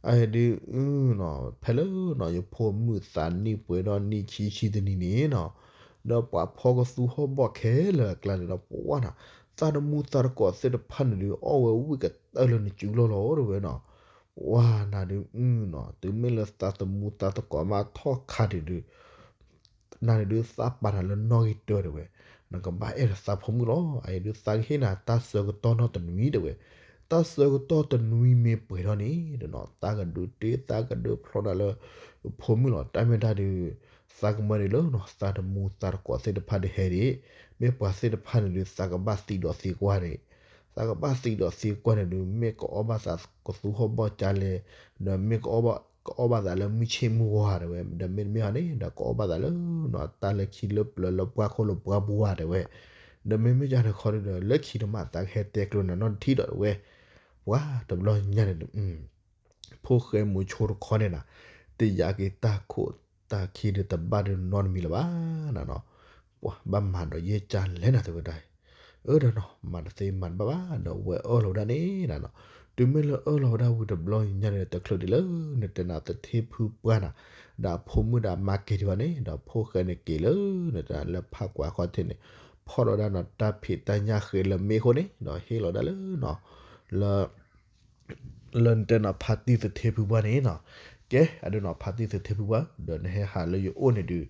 အဒုး ဖဲလၢနီၤ ယဖိမုၣ်သးနံၣ်ပှဲၤဒီးနံၣ်ခံဆံတနံၤန့ၣ်နီၤ, ဒီးပှၤဖီကသူဟီၣ်ဘီၣ်ခဲလၢာ်အကျါန့ၣ်ဒီး ပှၤနီၤ သးသမူသးသကိးသ့ၣ်တဖၣ်န့ၣ်ဒုး အီၣ်ဝဲဝံၣ်ကတၢၢ်လၢနစုလီၢ်လီၤတဲဝဲနီၤ, ပှၤနၤဒုး တုၤမ့ၢ်လၢသးသမူသးသကိးမးထီၣ်ခါဒံးဒုး နၤန့ၣ်ဒုးသးပာ်နၤလၢနီၣ်ဂံၢ်တၢတဲဝဲ, နကဘၣ်အဲၣ်ဒိးသးဖိမုၣ်လီၤ. အအံၤဒုးသးကဟ့ၣ်နၤတၢ်ဆၢကတီၢ်နီတနွံတဲဝဲ, တၢ်ဆၢကတီၢ်တနွံမ့ၢ်ပှဲၤထီၣ်န့ၣ်ဒီးနီၤ သးကဒုးတ့သးကဒုးဖျီနၤလၢ ဖိမုၣ်လီၤ. တၢ်မ့ၢ်တၢ်ဒုး သးကမၢန့ၣ်လၢနီၤ သးသမူသးသကိးသ့ၣ်တဖၣ်ဒုးဟဲဒံး, မ့ၢ်ပှၤသ့ၣ်တဖၣ်န့ၣ်ဒုး သးကဘၣ်သံဒီးသံကွၢ်န့ၣ်, သးကဘၣ်သံဒီးသံကွၢ်န့ၣ်ဒုး မ့ၢ်ကအီၣ်ဘၣ်သးကသူဟီၣ်ဘီၣ်ကၢ်လဲၣ်, ဒီးမ့ၢ် ကအီၣ်ဘၣ်သးလၢမုၢ်ဆ့ၣ်မုၢ်ဂီၤတဲဝဲ, ဒီးမ့တမ့ၢ်ဟီန့ၣ် ဒီးကအီၣ်ဘၣ်သးလၢ တၢ်လၢခံလၢပျၢၤလၢပှၢ်ခိၣ်လၢပှၢ်ဘိဧါတဲဝဲ, ဒီးမ့မ့ၢ်ကန့ၣ်ခီဒုးဒီး လၢခံတမးသးကဟဲတဲကျိၤနၤနီတထံၣ်ဒီးတဲဝဲ, ပှၤတဘျီညါန့ၣ်ဒုး ဖိၣ်ဃဲမိၤဆိတခီန့ၣ်နၤ, တယာ်က့ၤတၢ်ခိၣ်တၢ်ခံဒုးတဘၣ်ဒုးနီတမံၤလၢၤဘၣ်နၤနီၤ, ပှၤဘၣ်မၤဒီးယဲၢ်ကၢ်လဲၣ်နၤတဲဝဲဒၣ် အၢဒီးနီၤ မၤတသ့မၤတဘၣ်ဘၣ် ဒီးဝဲအၢၣ်လီၤဝဲဒၣ်န့ၣ်နၤနီၤ, တုၤမ့ၢ်လၢအၢၣ်လီၤဝဲဒၣ်ဝံၤတဘျီညါန့ၣ် တချုးဒံးလၢ နတဲနၤသထ့ဖုပှၢ်နၤ, ဒီးအဖိမုၣ်ဒီးအမါက့ၤဒံးဘၣ်န့ၣ် ဒီးဖိၣ်ဃဲန့ၣ်က့ၤလၢ နတဲနၤလၢဖးကွၢ်ခီၣ်ထံးန့ၣ်, ဖီၣ်လီၤဒၣ်နီၤတၢ်ဖံးတၢ်ညၣ်ဃ့လၢမ့ၢ်အဃိန့ၣ် ဒီးဟ့ၣ်လီၤဒၣ်လၢနီၤ လၢ လၢနတဲနၤဖါတံၢ်သထ့ဖုပှၢ်န့ၣ်နီၤ, ကဲ အဒုးနီၤ ဖါတံၢ်သထ့ဖုပှၢ် ဒီးနဟဲဟးလၢယအိၣ်န့ၣ်ဒုး,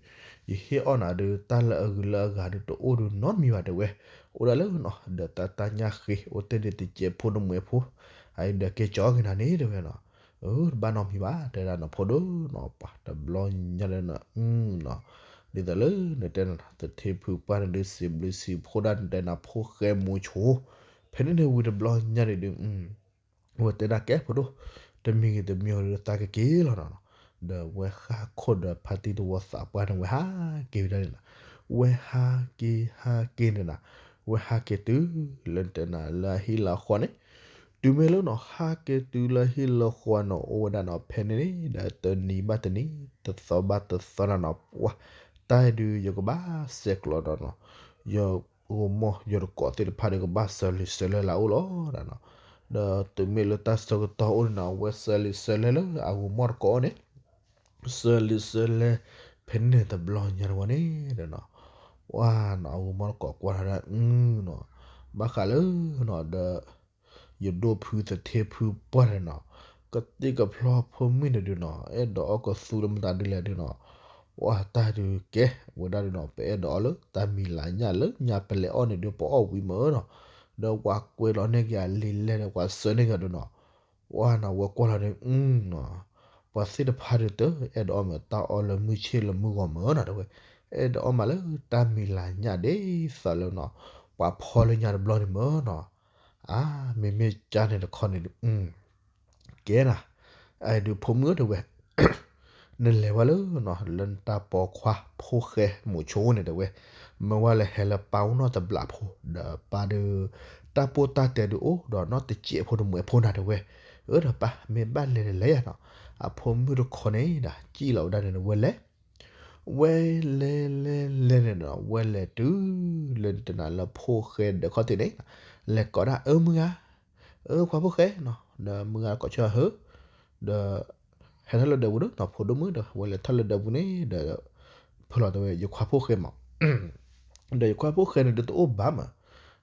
ယဟ့ၣ်အီၣ်နၤဒုး တၢ်လၢအဂုၤလၢအဂၤဒုးတအိၣ်ဒုးနီတမံၤဘၣ်တဲဝဲ, အိၣ်ဒၣ်လၢနီၤ ဒီးတၢ်တၢ်ညၣ်ဃ့ အိၣ်တ့ၢ်ဒံးတစဲးဖိတမှဲးဖိ, အအံၤဒီးကဲကၠီက့ၤနၤန့ၣ်တဲဝဲနီၤ, တဘၣ်နီတမံၤဘၣ် တဲဒၣ်နီၤဖိဒိၣ်နီၤ ပှၤတဘျီညါလၢနီၤ ဒ်သိးလၢနတဲနၤ သထ့ဖုပှၢ်န့ၣ်ဒုး စံးဘျုးစံးဖှိၣ်ဒၣ်နတဲနၤဖိၣ်ဃဲမိၤဆိ, ဖဲန့ၣ်န့ၣ်ဝံၤတဘျီညါန့ၣ်ဒုး ဝဲတဲဒၣ်ကဲဖိဒိၣ်, တမံၤဂ့ၤတမံၤဂ့ၤဒီးသးကက့ၤလီၤနီၤ, ဒီးဝဲဃၣ်ခိၣ်ဒီးဖါတံၢ်တဝီသးပှၢ်န့ၣ် ဝဲဟးက့ၤဝဲဒၣ်န့ၣ်နၤ, ဝဲဟးက့ၤဟးက့ၤန့ၣ်နၤ, ဝဲဟးက့ၤတုၤလၢနတဲနၤလၢအဟံၣ်လၢအဃီန့ၣ်, တုၤမ့ၢ်လၢနီၤ ဟးက့ၤတုၤလၢဟံၣ်လၢဃီန့ၣ် အိၣ်ဝဲဒၣ်နီၤ ဖဲန့ၣ်န့ၣ် ဒီးတနံၤဘၣ်တနံၤ တသီဘၣ်တသီနၤနီၤ ပှၤ တၢ်ဒုးယကဘၣ်ဆဲးကျိးဒီးနီၤ ယဂိၤမီၢ်ယတကိးသ့ၣ်တဖၣ်ဒီးကဘၣ်စၢၤလံာ်စၢၤလဲၢ်လၢအအိၣ်လီၤနၤနီၤ, ဒီးတုၤမ့ၢ်လၢတၢ်ဆၢကတီၢ်အိၣ်န့ၣ်နၤ ဝဲစၢၤလံာ်စၢၤလဲၢ်လၢအဂိၤမီၢ်တကိးအအိၣ်န့ၣ် စၢၤလံာ်စၢၤလဲၢ် ဖဲန့ၣ်တဘျီညါတဝီန့ၣ်ဒီးနီၤ, ဝါနီၤ အဂိၤမီၢ်တကိးကွၢ်ထီၣ်ဒၣ်နီၤ, ဘၣ်ဃးလၢနီၤဒီး ယဒိၣ်ဖုသထ့ဖုပှၢ်န့ၣ်နီၤ, ကသံၣ်ကဖျီဖိမုၣ်န့ၣ်ဒုးနီၤ အဲၣ်ဒိးအီၣ်ကသူလၢမတၤဒုလဲၣ်ဒုးနီၤ, ပှၤတၢ်ဒုးကဲဝဲဒၣ်ဒုးနီၤ ပအဲၣ်ဒိးအီၣ်လၢတၢ်မံၤလၤညၣ်လၢညါပလဲၤအီၣ်န့ၣ်ဒုး ပအီၣ်ဝံၤမၢနီၤ, ဒီးပှၤကွဲးလီၤန့ၢ်က့ၤအလံာ်လဲၢ်ဒီးပှၤစၢၤန့ၢ်က့ၤဒုးနီၤ, ပှၤနီၤဝဲကွၢ်လီၤန့ၣ် ပှၤသ့ၣ်တဖၣ်ဒုးတအဲၣ်ဒိးအီၣ်မ့ၢ်တၢ်အီၣ်လၢမုၢ်ဆ့ၣ်လၢမုၢ်ဂီၤမၢနီၤတဲဝဲ, အဲၣ်ဒိးအီၣ်မးလၢတၢ်မံၤလၤညၣ်ဒ်သိးလၢနီၤ ပှၤဖီလၢညါတဘျီန့ၣ်မၢနီၤ, အါ မ့မ့ၢ်ကၢ်န့ၣ်တခီန့ၣ်ဒုး ကဲနၤ, အဒုးဖိမုၣ်တဲဝဲ, နလဲၤဝဲလၢနီၤ လၢနတၢ်ပိာ်ခွါဖိၣ်ဃဲမိၤဆိန့ၣ်တဲဝဲ, မ့ၢ်ဝဲလဲၤဟဲလၢပၢ်အိၣ်နီတဘျီဖိ ဒီးပၢ်ဒုး တၢ်ပိၢ်တၢ်တဲဒုးအိၣ်ဒီးနီတစဲးဖိတမှဲးဖိနၤတဲဝဲ, အၢဒီးပၢ် မ့ၢ်ဘၣ်လဲၤဒီးလဲၤယၤနီၤ, အဖိမုၣ်တခီန့ၣ်ဒီး စံၣ်လီၤဝဲဒၣ်န့ၣ်ဝဲလဲၤ ဝဲလဲၤလဲၤလဲၤန့ၣ်ဒီး ဝဲလဲၤတုၤလၢနတဲနၤလၢဖိၣ်ဃဲဒီးခီၣ်ထံးန့ၣ်, လဲၤကိးဒၣ်အၢမုၢ်ဂၤ, အၢခွါဖိၣ်ဃဲနီၤ, ဒီးမုၢ်ဂၤကိးဆၢဟၢ, ဒီး ဟဲထီၣ်လၢဒၢးပူၤဒီးနီၤ ဖိဒိၣ်မုၣ်ဒီး ဝဲလဲၤထီၣ်လၢဒၢးပူၤန့ၣ်ဒီး ဖၢလီၤတဲဝဲ ယခွါဖိၣ်ဃဲမး ဒီးယခွါဖိၣ်ဃဲန့ၣ်ဒုးတအိၣ်ဘၣ်မး,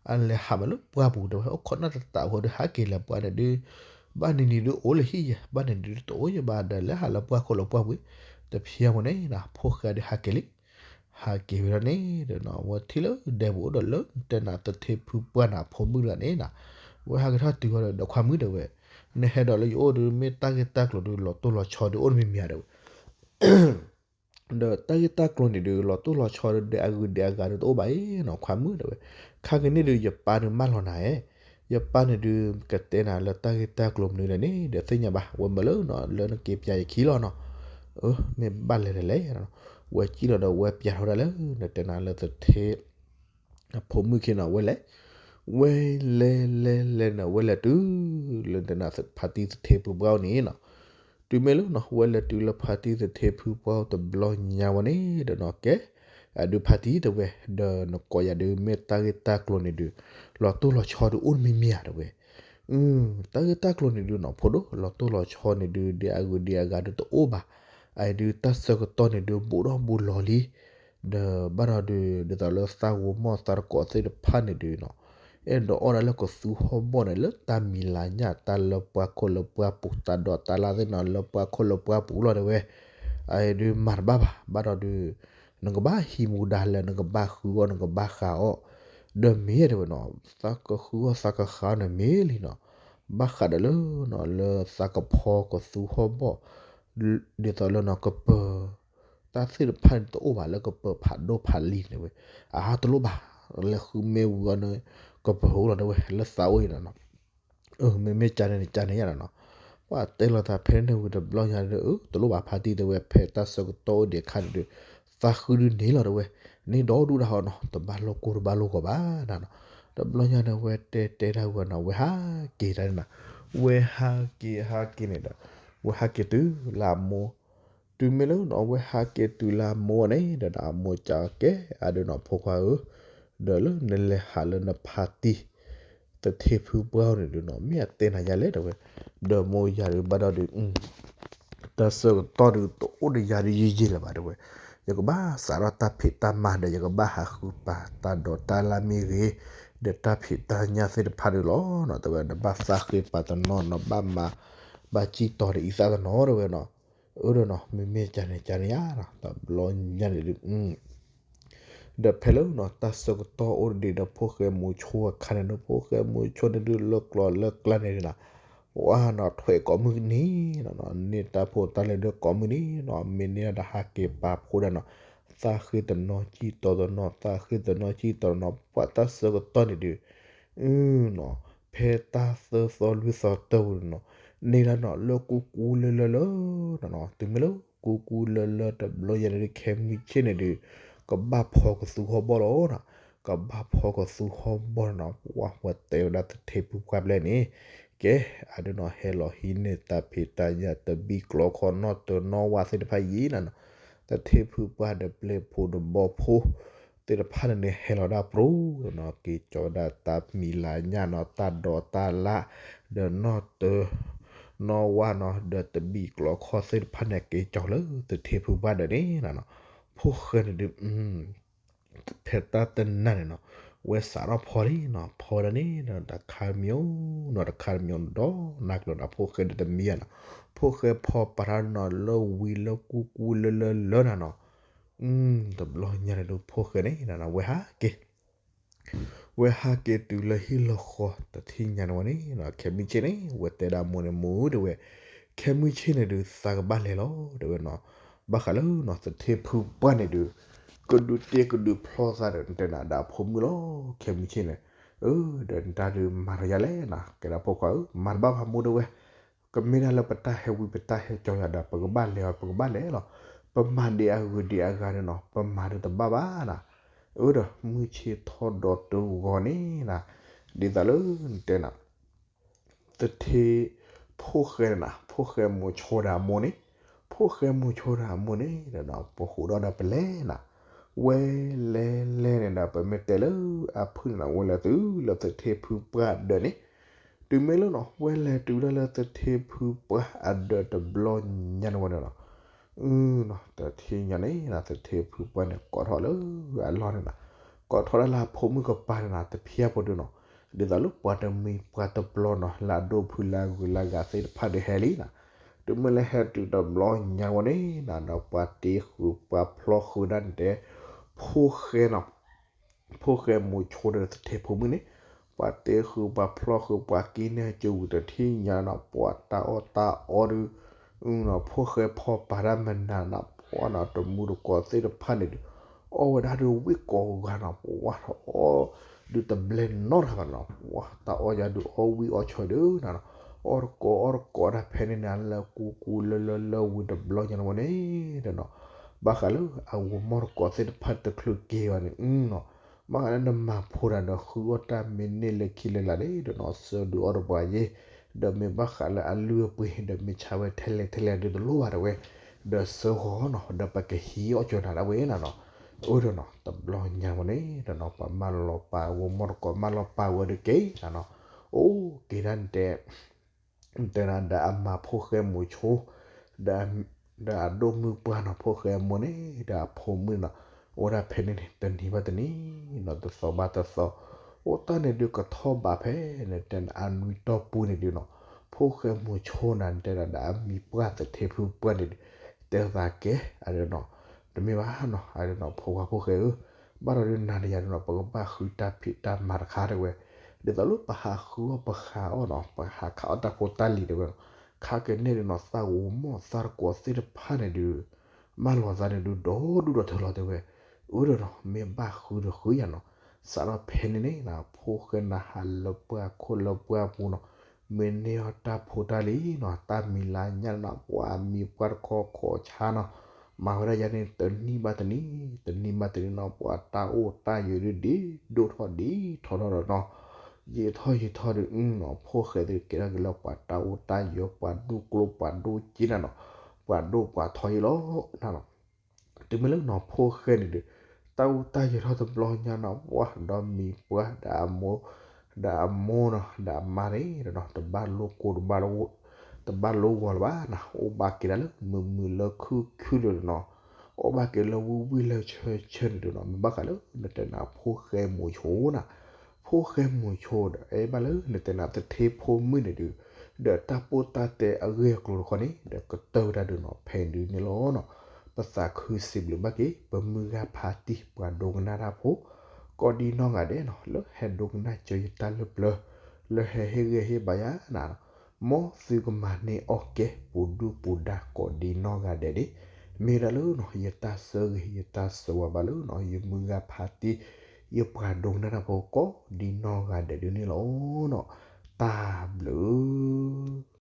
အလဲၤဟးမးလၢပှၢ်ပူၤတဲဝဲ အိၣ်ခိးနီၢ်တတးဖိဒီး ဟးက့ၤလၢပှၢ်န့ၣ်ဒုး, ဘၣ်နံၤနံၤဒုးအိၣ်လၢဟံၣ်ယဲ, ဘၣ်နံၤနံၤဒုးတအိၣ်ယဘၣ်ဒီး လဲၤဟးလၢပှၢ်ခိၣ်လၢပှၢ်ဝံၤ, တဖျဲမးန့ၣ် ဖိၣ်ဃဲဒုးဟးက့ၤလံ, ဟးက့ၤဝဲဒၣ်န့ၣ်ဒီးနီၤ ဝဲထံၣ်လၢဒဲပူၤအိၣ်ဒီးလၢတဲနၤသထ့ဖုပှၢ်နၤဖိမုၣ်တဂၤန့ၣ်နၤ, ဝဲဟးက့ၤထီၣ်တုၤဝဲဒီး ဒီးခွါမုၣ်တဲဝဲ, နဟဲဒီးလၢယအိၣ်ဒီး မ့ၢ်တၢ်ဂ့ၢ်တၢ်ကျိၤဒီး လီၤတိၢ်လီၤဆီဒီး အိၣ်တမံၤမံၤဧါ တဲဝဲ. ဒီးတၢ်ဂ့ၢ်တၢ်ကျိၤန့ၣ်ဒီး လီၤတိၢ်လီၤဆီဒီး ဒဲအဂုၤဒဲအဂၤဒီး တအိၣ်ဘၣ်အံၤနီၤ ခွါမုၣ် တဲဝဲ. ခါကန့ၣ်ဒီး ယပၢ်န့ၣ်မၢလီၤနၤဧၢ, ယပၢ်န့ၣ်ဒီး ကတဲနၤလၢတၢ်ဂ့ၢ်တၢ်ကျိၤမနုၤလဲၣ်န့ၣ်ဒီး သ့ၣ်ညါဘၣ်, ဝဲမၢလၢနီၤ လၢနက့ၤပျးယခံလီၤနီၤ. မ့ၢ်ဘၣ်လဲၤလဲၣ်လဲၣ်, ဝဲစံၣ်လီၤဒီး ဝဲပျးထီၣ်ဒၣ်လၢ နတဲနၤလၢသထ့ အဖိမုၣ်ခံနီၤ ဝဲလဲၤ, ဝဲလဲၤလဲၤလဲၤန့ၣ် ဝဲလဲၤတုၤ လၢနတဲနၤ ဖါတံၢ်သထ့ဖုပှၢ်အိၣ်န့ၣ်နီၤ. တုၤမ့ၢ်လၢနီၤ ဝဲလဲၤတုၤလၢဖါတံၢ်သထ့ဖုပှၢ်အိၣ်တဘျီညါဝဲန့ၣ်ဒီးနီၤ ကဲ အဒုးဖါတံၢ် တဲဝဲ, ဒီးနကိးယၤဒီး မ့ၢ်တၢ်ဂ့ၢ်တၢ်ကျိၤန့ၣ်ဒီး လီၤတိၢ်လီၤဆီဒီး အိၣ်တမံၤမံၤဧါ တဲဝဲ. တၢ်ဂ့ၢ်တၢ်ကျိၤန့ၣ်ဒုးနီၤ ဖိဒိၣ် လီၤတိၢ်လီၤဆီန့ၣ်ဒုး ဒဲအဂုၤဒဲအဂၤဒီး တအိၣ်ဘၣ်. အအံၤဒုး တၢ်ဆၢကတီၢ်န့ၣ်ဒုး ဘူးထီၣ်ဘူးလီၤလံ. ဒီးဘၣ်ဒီးဒုး ဒ်သိးလၢသးဂိၤမီၢ်သးတကိးသ့ၣ်တဖၣ်န့ၣ်ဒုးနီၤ အဲၣ်ဒိးအီၣ်ဒၣ်လၢကသူဟီၣ်ဘီၣ်န့ၣ် လၢတၢ်မံၤလၤညၣ် တၢ်လၢပှၢ်ခိၣ်လၢပှၢ်ပူၤ တၢ်ဒိးတၢ်လၢ်သ့ၣ်နီၤ လၢပှၢ်ခိၣ်လၢပှၢ်ပူၤလီၤ တဲဝဲ. အအံၤဒုး မၤတဘၣ်ဘၣ်. ဘၣ်ဒီးဒုး နကဘၣ်ဟံးမူဒါလၢ နကဘၣ်ဃုအီၣ် နကဘၣ်ဃးအီၣ် ဒီးမ့ၢ် တဲဝဲနီၤ သးကဃုအီၣ်သးကဃးအီၣ်န့ၣ်မ့ၢ်လံနီၤ. ဘၣ်ဃးဒီးလၢနီၤ လၢသးကဖီကသူဟီၣ်ဘီၣ် ဒ်သိးလၢနီၤ ကပၢၤ တၢ်သ့ၣ်တဖၣ်န့ၣ် တအိၣ်ဘၣ်လၢကပၢၤဖးဒိၣ်ဖးလံၤန့ၣ်ဝဲ. အါ တလိၣ်ဘၣ်, လဲၤဃုမ့ၢ်ဝံၤအီၤန့ၣ် ကပၢၤအိၣ်လီၤ တဲဝဲ လၢသးအိၣ်အံၤနီၤ. မ့မ့ၢ်ကန့ၣ်န့ၣ် ကန့ၣ်ယါနီၤ. ပှၤတဲလီၤသးဖဲန့ၣ်ဝံၤတဘျီညါဒီး တလိၣ်ဘၣ် ဖါတံၢ် တဲဝဲ ဖဲတၢ်ဆၢကတီၢ်အိၣ်ဒံးအခါန့ၣ်ဒီး သးဃုဒုးန့ၢ်လီၤ တဲဝဲ. န့ၢ်ဒီဒူၣ်ဒၣ်ဟီနီၤ တဘၣ်လိာ်ကိၢ်တဘၣ်လိာ်ဂီၤဘၣ်နီၤ. တဘျီညါန့ၣ် ဝဲတဲတဲဒၣ်ဝဲနီၤ ဝဲဟးက့ၤတၢ်န့ၣ်နီၤ. ဝဲဟးက့ၤဟးက့ၤန့ၣ်ဒီး ဝဲဟးက့ၤတုၤလၢအမိၢ် တုၤမ့ၢ်လၢနီၤ ဝဲဟးက့ၤတုၤလၢအမိၢ်န့ၣ်ဒီး အမိၢ်ကကဲ အါ ဒီးနီၤ ဖိခွါဧၢ, ဒီးလၢနလဲၤဟးလၢနဖါတံၢ် သထ့ဖုပှၢ်န့ၣ်ဒီးနီၤ မ့ၢ်အတဲနၤယါလဲၣ် တဲဝဲ. ဒီးမိၢ်ယၤဒီး ဘၣ်ဒီးဒုး တၢ်ဆၢကတီၢ်ဒုး တအိၣ်ဒီးယၤဒုးယံာ်ယံာ်လၢၤဘၣ် တဲဝဲ. ယကဘၣ်စးထီၣ်တၢ်ဖံးတၢ်မၤဒီး ယကဘၣ်ဟးဃုပာ်တၢ်ဒိးတၢ်လၢ်မ့ၢ်ဂ့ၤ, ဒီးတၢ်ဖံးတၢ်ညၣ်သ့ၣ်တဖၣ်ဒုးလီၤနီၤ တဲဝဲ. နဘၣ်သးဃ့ပာ်တနီၤနီၤ ဘၣ်မၤ ဘၣ်စံၣ်တီၤဒီးအံသၣ်တနီၤ တဲဝဲနီၤ. အၢ ဒီးနီၤ မ့မ့ၢ်ကန့ၣ်ကန့ၣ်ယါနီၤ တဘျီညါန့ၣ်ဒုး ဒီးဖဲလၢနီၤ တၢ်ဆၢကတီၢ်အိၣ်ဒံးဒီး ဖိၣ်ဃဲမူဆိအခါန့ၣ်ဒီး ဖိၣ်ဃဲမူဆိန့ၣ်ဒုး လၢကျီၢ်လၢကျါန့ၣ်နီၤ ပှၤနီၤ ထွဲကိးမုၢ်နံၤနီၤ န့ၢ်တၢ်ဖိတၢ်လံၤဒီးကိးမုၢ်နံၤနီၤ မ့ၢ်န့ၢ်ဒီးဟးက့ၤပာ်ဖိဒၣ်နီၤ သးဃ့တနီၤစံၣ်တီၤတနီၤ သးဃ့တနီၤစံၣ်တီၤတနီၤ ပှၤတၢ်ဆၢကတီၢ်န့ၣ်ဒုး နီၤ ဖဲတၢ်သၢသီလွံၢ်သီတၢ်ပူၤနီၤ န့ၢ်ဒၣ်နီၤ လၢကူကူလၢလၢလၢနီၤ တုၤမ့ၢ်လၢကူကူလၢလၢတဘျီယဲန့ၣ်ဒုး ခဲမုၢ်ဆ့ၣ်န့ၣ်ဒုး ကဘၣ်ဖီကသူဟီၣ်ဘီၣ်လီၤနီၤ ကဘၣ်ဖီကသူဟီၣ်ဘီၣ်နီၤ ပှၤဝဲတဲဝဲဒၣ်သထ့ဖုပှၢ်ဘျဲၣ်န့ၣ် ကဲ အဒုးနီၤ ဟဲလီၤဟံးန့ၢ်တၢ်ဖံးတၢ်ညၣ် တဘံၣ်ကျီခီနီၣ်တၢၤနီၣ်ဝါသ့ၣ်တဖၣ်ယံၤနီၤ သထ့ဖုပှၢ်ဒီးပျဲၢ်ဖိဒီးဘီဖိ သ့ၣ်တဖၣ်န့ၣ်န့ၣ် ဟဲလီၤဒၣ်ပြူၤနီၤ က့ၤကၠီၤဝဲဒၣ်တၢ်မံၤလၤညၣ်နီၤ တၢ်ဒိးတၢ်လၢ် ဒီးနီၣ်တၢၤ နီၣ်ဝါနီၤ ဒီးတဘံၣ်ကျီခီသ့ၣ်တဖၣ်န့ၣ် က့ၤကၠီၤလၢသထ့ဖုပှၢ်ဒီးန့ၣ်နီၤ ဖိၣ်ဃဲန့ၣ်ဒုး ဖဲတၢ်တနၤန့ၣ်နီၤ ဝဲစးထီၣ်ဖီလံနီၤ ဖီဝဲဒၣ်န့ၣ်ဒီး တခါမံၤအိၣ်နီၤ တခါမံၤအိၣ်နီၤ ဒီးနၢ်ကျၢၤနီၤ ဖိၣ်ဃဲဒီးတမံၤဧါနီၤ ဖိၣ်ဃဲဖီပာ်ထီၣ်နီၤ လၢဝံၤလၢကူကူလၢလၢလၢနၤနီၤ တဘျီညါန့ၣ်ဒုး ဖိၣ်ဃဲန့ၣ်နီၤ ဝဲဟးက့ၤ ဝဲဟးက့ၤတုၤလၢဟံၣ်လီၤဃီ တထံၣ်ညါန့ၣ်ဝဲန့ၣ်နီၤ ခဲမုၢ်ဆ့ၣ်န့ၣ် ဝဲတဲဒၣ်မိၢ်န့ၣ် မိၢ်ဧၢ တဲဝဲ ခဲမုၢ်ဆ့ၣ်န့ၣ်ဒုး သးကဘၣ်လဲၤလီၤ တဲဝဲနီၤ ဘၣ်ဃးလၢနီၤ သထ့ဖုပှၢ်န့ၣ်ဒုး ကဒုးတ့ကဒုးဖျီသးဒီး နတဲနၤဒီးအဖိမုၣ်လီၤ ခဲမုၢ်ဆ့ၣ်န့ၣ် အၢ ဒီးနတၢ်ဒုးမၤဒီးယၤလဲၣ်နီၤ ကဲဒၣ်ဖိခွါဧၢ မၤတဘၣ်ဘၣ် မိၢ် တဲဝဲ ကမ့ၢ်ဒၣ်လၢပတၢ်ဟဲဝံပတၢ်ဟဲကၠီၤယၤဒီး ပကဘၣ်လဲၤအီၤ ပကဘၣ်လဲၤလီၤ ပမၤဒံးအဂုၤဒံးအဂၤန့ၣ်နီၤ ပမၤဒီးတဘၣ်ဘၣ်နီၤ အၢ ဒီးမုၢ်ဆ့ၣ်ထီၣ်ဒီးတဂီၤန့ၣ်နီၤ ဒ်သိးလၢနတဲနၤ သထ့ ဖိၣ်ဃဲန့ၣ်နီၤ ဖိၣ်ဃဲမိၤဆိဒီးအမိၢ်န့ၣ် ဖိၣ်ဃဲမိၤဆိဒီးအမိၢ်န့ၣ်ဒီး ပဟူးဒီးဒီးပလဲၤနီၤ ဝဲလဲၤလဲၤန့ၣ်ဒီး ပမ့ၢ်တဲလၢအဖုၣ်န့ၣ်နီၤ ဝဲလဲၤတုၤလၢသထ့ဖုပှၢ်ဒီးန့ၣ် တုၤမ့ၢ်လၢနီၤ ဝဲလဲၤတုၤဒၣ်လၢသထ့ဖုပှၢ်အဒၢးတဘျီညါန့ၣ်ဝဲန့ၣ်နီၤ တထံၣ်ညါန့ၣ်နီၤ သထ့ဖုပှၢ်န့ၣ် ကိးထီၣ်လၢအလီၢ်န့ၣ်နီၤ ကိးထီၣ်ဒၣ်လၢအဖိမုၣ်ကပၤန့ၣ်နီၤ တဖၣ်ဖိဒုးနီၤ ဒ်သိးလၢပှၤတမံၤပှၤတပျီနီၤ လၢအဒိၣ်ဖုလၢအဂုၤလၢအဂၤသ့ၣ်တဖၣ်ဒီးဟဲလံနီၤ တုၤမ့ၢ်လၢဟဲတုၤတဘျီညါဝဲန့ၣ်နီၤ ဒီးပှၤတ့ဃုာ်ပှၤဖျီဃုာ်ဒၣ်န့ၣ်တဲ ဖိၣ်ဃဲနီၤ ဖိၣ်ဃဲမိၤဆိဒီးသထ့ဖိမုၣ်န့ၣ် ပှၤတဲဃုာ်ပှၤဖျီဃုာ်ပှၤက့ၤန့ၢ်ကဝံၤတထံၣ်ညါနီၤ ပှၤတၢ်အီၣ်တၢ်အီဒီး နီၤ ဖိၣ်ဃဲဖီၣ်ပာ်တၢ်မနုၤနီၤ ပှၤနီၤ တမူတကိးသ့ၣ်တဖၣ်န့ၣ်ဒီး အီၣ်ဝဲဒၣ်ဒီးဝံၣ်ကိးဂၤနီၤ ပှၤထီၣ်အီၣ် ဒုးတဘျဲၣ်နီတဂၤဘၣ်နီၤ ပှၤတၢ်အီၣ်ယၤဒုးအီၣ်ဝံၣ်အီၣ်ဆီဒီးနီၤ အီၣ်တကိးအီၣ်တကိးတၢ်ဖဲန့ၣ်န့ၣ် လၢကူကူလၢလၢလၢဝံၤတဘျီညါန့ၣ်ဝဲန့ၣ်ဒီးနီၤ ဘၣ်ဃးလၢအဂီၤမီၢ်တကိးသ့ၣ်တဖၣ်တချုးက့ၤဘၣ်န့ၣ်နီၤ ဘၣ်ဃးလၢနမၤဖိတၢ်ဒီးဃုအီၣ်တၢ်မ့ၢ်န့ၢ်လၢခံလၢလာ်န့ၣ်ဒီးနီၤ စၢဒုးအီၣ်တပှၤယဲ ဒီးမ့ၢ်ဘၣ်ဃးလၢအလုၢ်အပှ့ၤ ဒီးမ့ၢ်ဆါဝဲထဲလဲၣ်ထဲလဲၣ်ဒုးတလိၣ်ဘၣ်တဝဲ ဒီးစၢဃီၤနီၤ ဒီးပကဟံးအီၣ်ကၠီၤနၤဒၣ်ဝဲနီၤနီၤ အိၣ်ဒီးနီၤ တဘျီညါဝဲန့ၣ်ဒီးနီၤ ပှၤမၢလီၤပာ်ဂီၤမီၢ်တကိးမၢလီၤပာ်ဝဲဒုးက့ၤနီၤနီၤ အိၣ်က့ၤဒၣ်နတဲ တဲနၤဒီးအမါဖိၣ်ဃဲမုၢ်ဆိ ဒီးအဒိၣ်မုၣ်ပှၢ်နီၤ ဖိၣ်ဃဲအမိၢ်န့ၣ် ဒီးအဖိမုၣ်နီၤ အိၣ်ဒၣ်ဖဲန့ၣ်န့ၣ် တနံၤဘၣ်တနံၤနီၤ တသီဘၣ်တသီ အိၣ်တၢ်န့ၣ်ဒုးကထီၣ်ဘးဖဲ နတဲနၤအနွံတီၢ်ပူၤန့ၣ်ဒုးနီၤ ဖိၣ်ဃဲမုၢ်ဆိနၤ နတဲနၤဒီးအမံၤပှၢ်သထ့ဖုပှၢ်န့ၣ်ဒုး တဲသးကဲ အဒီးနီၤ တမ့ၢ်ဘၣ်နီၤ အဒီးနီၤ ဖိခွါဖိၣ်ဃဲဧၢ ဘၣ်ဒီးဒုးနၤဒီးယၤဒုးနီၤ ပကဘၣ်ဃုတၢ်ဖံးတၢ်မၤတခါတဲဝဲ ဒ်သိးလၢပဟးဃုအီၣ်ပဃုအီၣ်နီၤ ပဟးခးအီၣ်တၢ်ဖိတၢ်လံၤတဲဝဲနီၤ ခါကန့ၣ်ဒုးနီၤ သးဂီၤမီၢ်သးတကိးသ့ၣ်တဖၣ်န့ၣ်ဒုး မၢလီၤသးန့ၣ်ဒုး ဒီဒူၣ်ဒီထၢလီၤတဲဝဲ အၢဒီးနီၤ မ့ၢ်ဘၣ်ဃုဒီးဃုယၤနီၤ စးထီၣ်ဖဲန့ၣ်န့ၣ် ဖိၣ်ဃဲနၤဟးလၢပှၢ်ခိၣ်လၢပှၢ်ပူၤနီၤ မ့ၢ်န့ၢ်အီၣ်တၢ်ဖိတၢ်လံၤနီၤ တၢ်မံၤလါညါနီၤ ပှၤမံၤပှၢ်တခီခီၣ်ဆါနီၤ မၤဝဲဒၣ်ယၤန့ၣ် တနံၤဘၣ်တနံၤ တနံၤဘၣ်တနံၤနီၤ ပှၤတၢ်အိၣ်တၢ်ယၢၤဒုးဒ်ဒိၣ်ထီၣ်ဒ်ထီထီၣ်ဒီးနီၤ ယံာ်ထီၣ်ယံာ်ထီၣ်ဒုးနီၤ ဖိၣ်ဃဲသ့ၣ်ကဲထီၣ်က့ၤလၢပှၤတၢ်အိၣ်တၢ်ယၢၤ ပှၤဒိၣ်ကျိပှၤဒိၣ်စ့နၤနီၤ ပှၤဒိၣ်ပှၤထီယံာ်လီၤနၤနီၤ တုၤမ့ၢ်လၢနီၤ ဖိၣ်ဃဲန့ၣ်ဒုး တၢ်အိၣ်တၢ်ယၢၤထီၣ်တဘျီညါနီၤ ပှၤဒီးမံၤပှၢ်ဒီးအမိၢ် ဒီးအမိၢ်နီၤ ဒီးအမါန့ၣ်ဒီးနီၤ တဘၣ်လိၣ်ကိၢ် တဘၣ်လိၣ်ဂီၤလၢၤဘၣ်နီၤ အိၣ်ဘၣ်က့ၤဒၣ်လၢမုာ်မုာ်လၢခုၣ်ခုၣ်ဒီးနီၤ အိၣ်ဘၣ်က့ၤလၢဝံၣ်ဝံၣ်လၢဆၢဆၢန့ၣ်ဒုးနီၤ မ့ၢ်ဘၣ်ဃးလၢနတဲနၤဖိၣ်ဃဲမုၢ်ဆိနၤ ဖိၣ်ဃဲမုၢ်ဆိဒီး အဲၣ်ဘၣ်လၢနတဲနၤသထ့ဖိမုၣ်န့ၣ်ဒုး ဒီးတၢ်ပိၢ်တၢ်တဲအဂ့ၢ်အကျိၤတခီန့ၣ် ဒီးကတၢၢ်ဝဲဒၣ်ဒုးနီၤ ဖဲဒုးန့ၣ်လီၤနီၤ ပသးခုစံးဘျုးဘၣ်က့ၤ ပမုၢ်ဂၤဖးတံၢ် ပှၤဒိကနၣ်တၢ်ဖိ ကိးဒံနီၢ်ဂၤဒဲးနီၤ လၢဟဲဒိကနၣ်စၢၤယတၢ်လၢပျၢၤ လၢဟဲဟ့ၣ်ဂံၢ်ဟ့ၣ်ဘါယၤနၤနီၤ မ်သုကမၤန့ၢ်အီၣ်ကဲ ပူၤဒုၣ်ပူၤဒါကိးဒံနီၢ်ဂၤဒဲးန့ၣ် မ့ၢ်ဝဲဒၣ်လၢနီၤ ယတၢ်ဆၢဂ့ၤ ယတၢ်ဆၢဝါဘၣ်လၢနီၤ ယမုၢ်ဂၤဖးတံၢ် ယပှၤဒိကနၣ်တၢ်ဖိကိးဒံနီၢ်ဂၤဒဲးဒုးန့ၣ်လီၤနီၤ တၢ်ဘျုး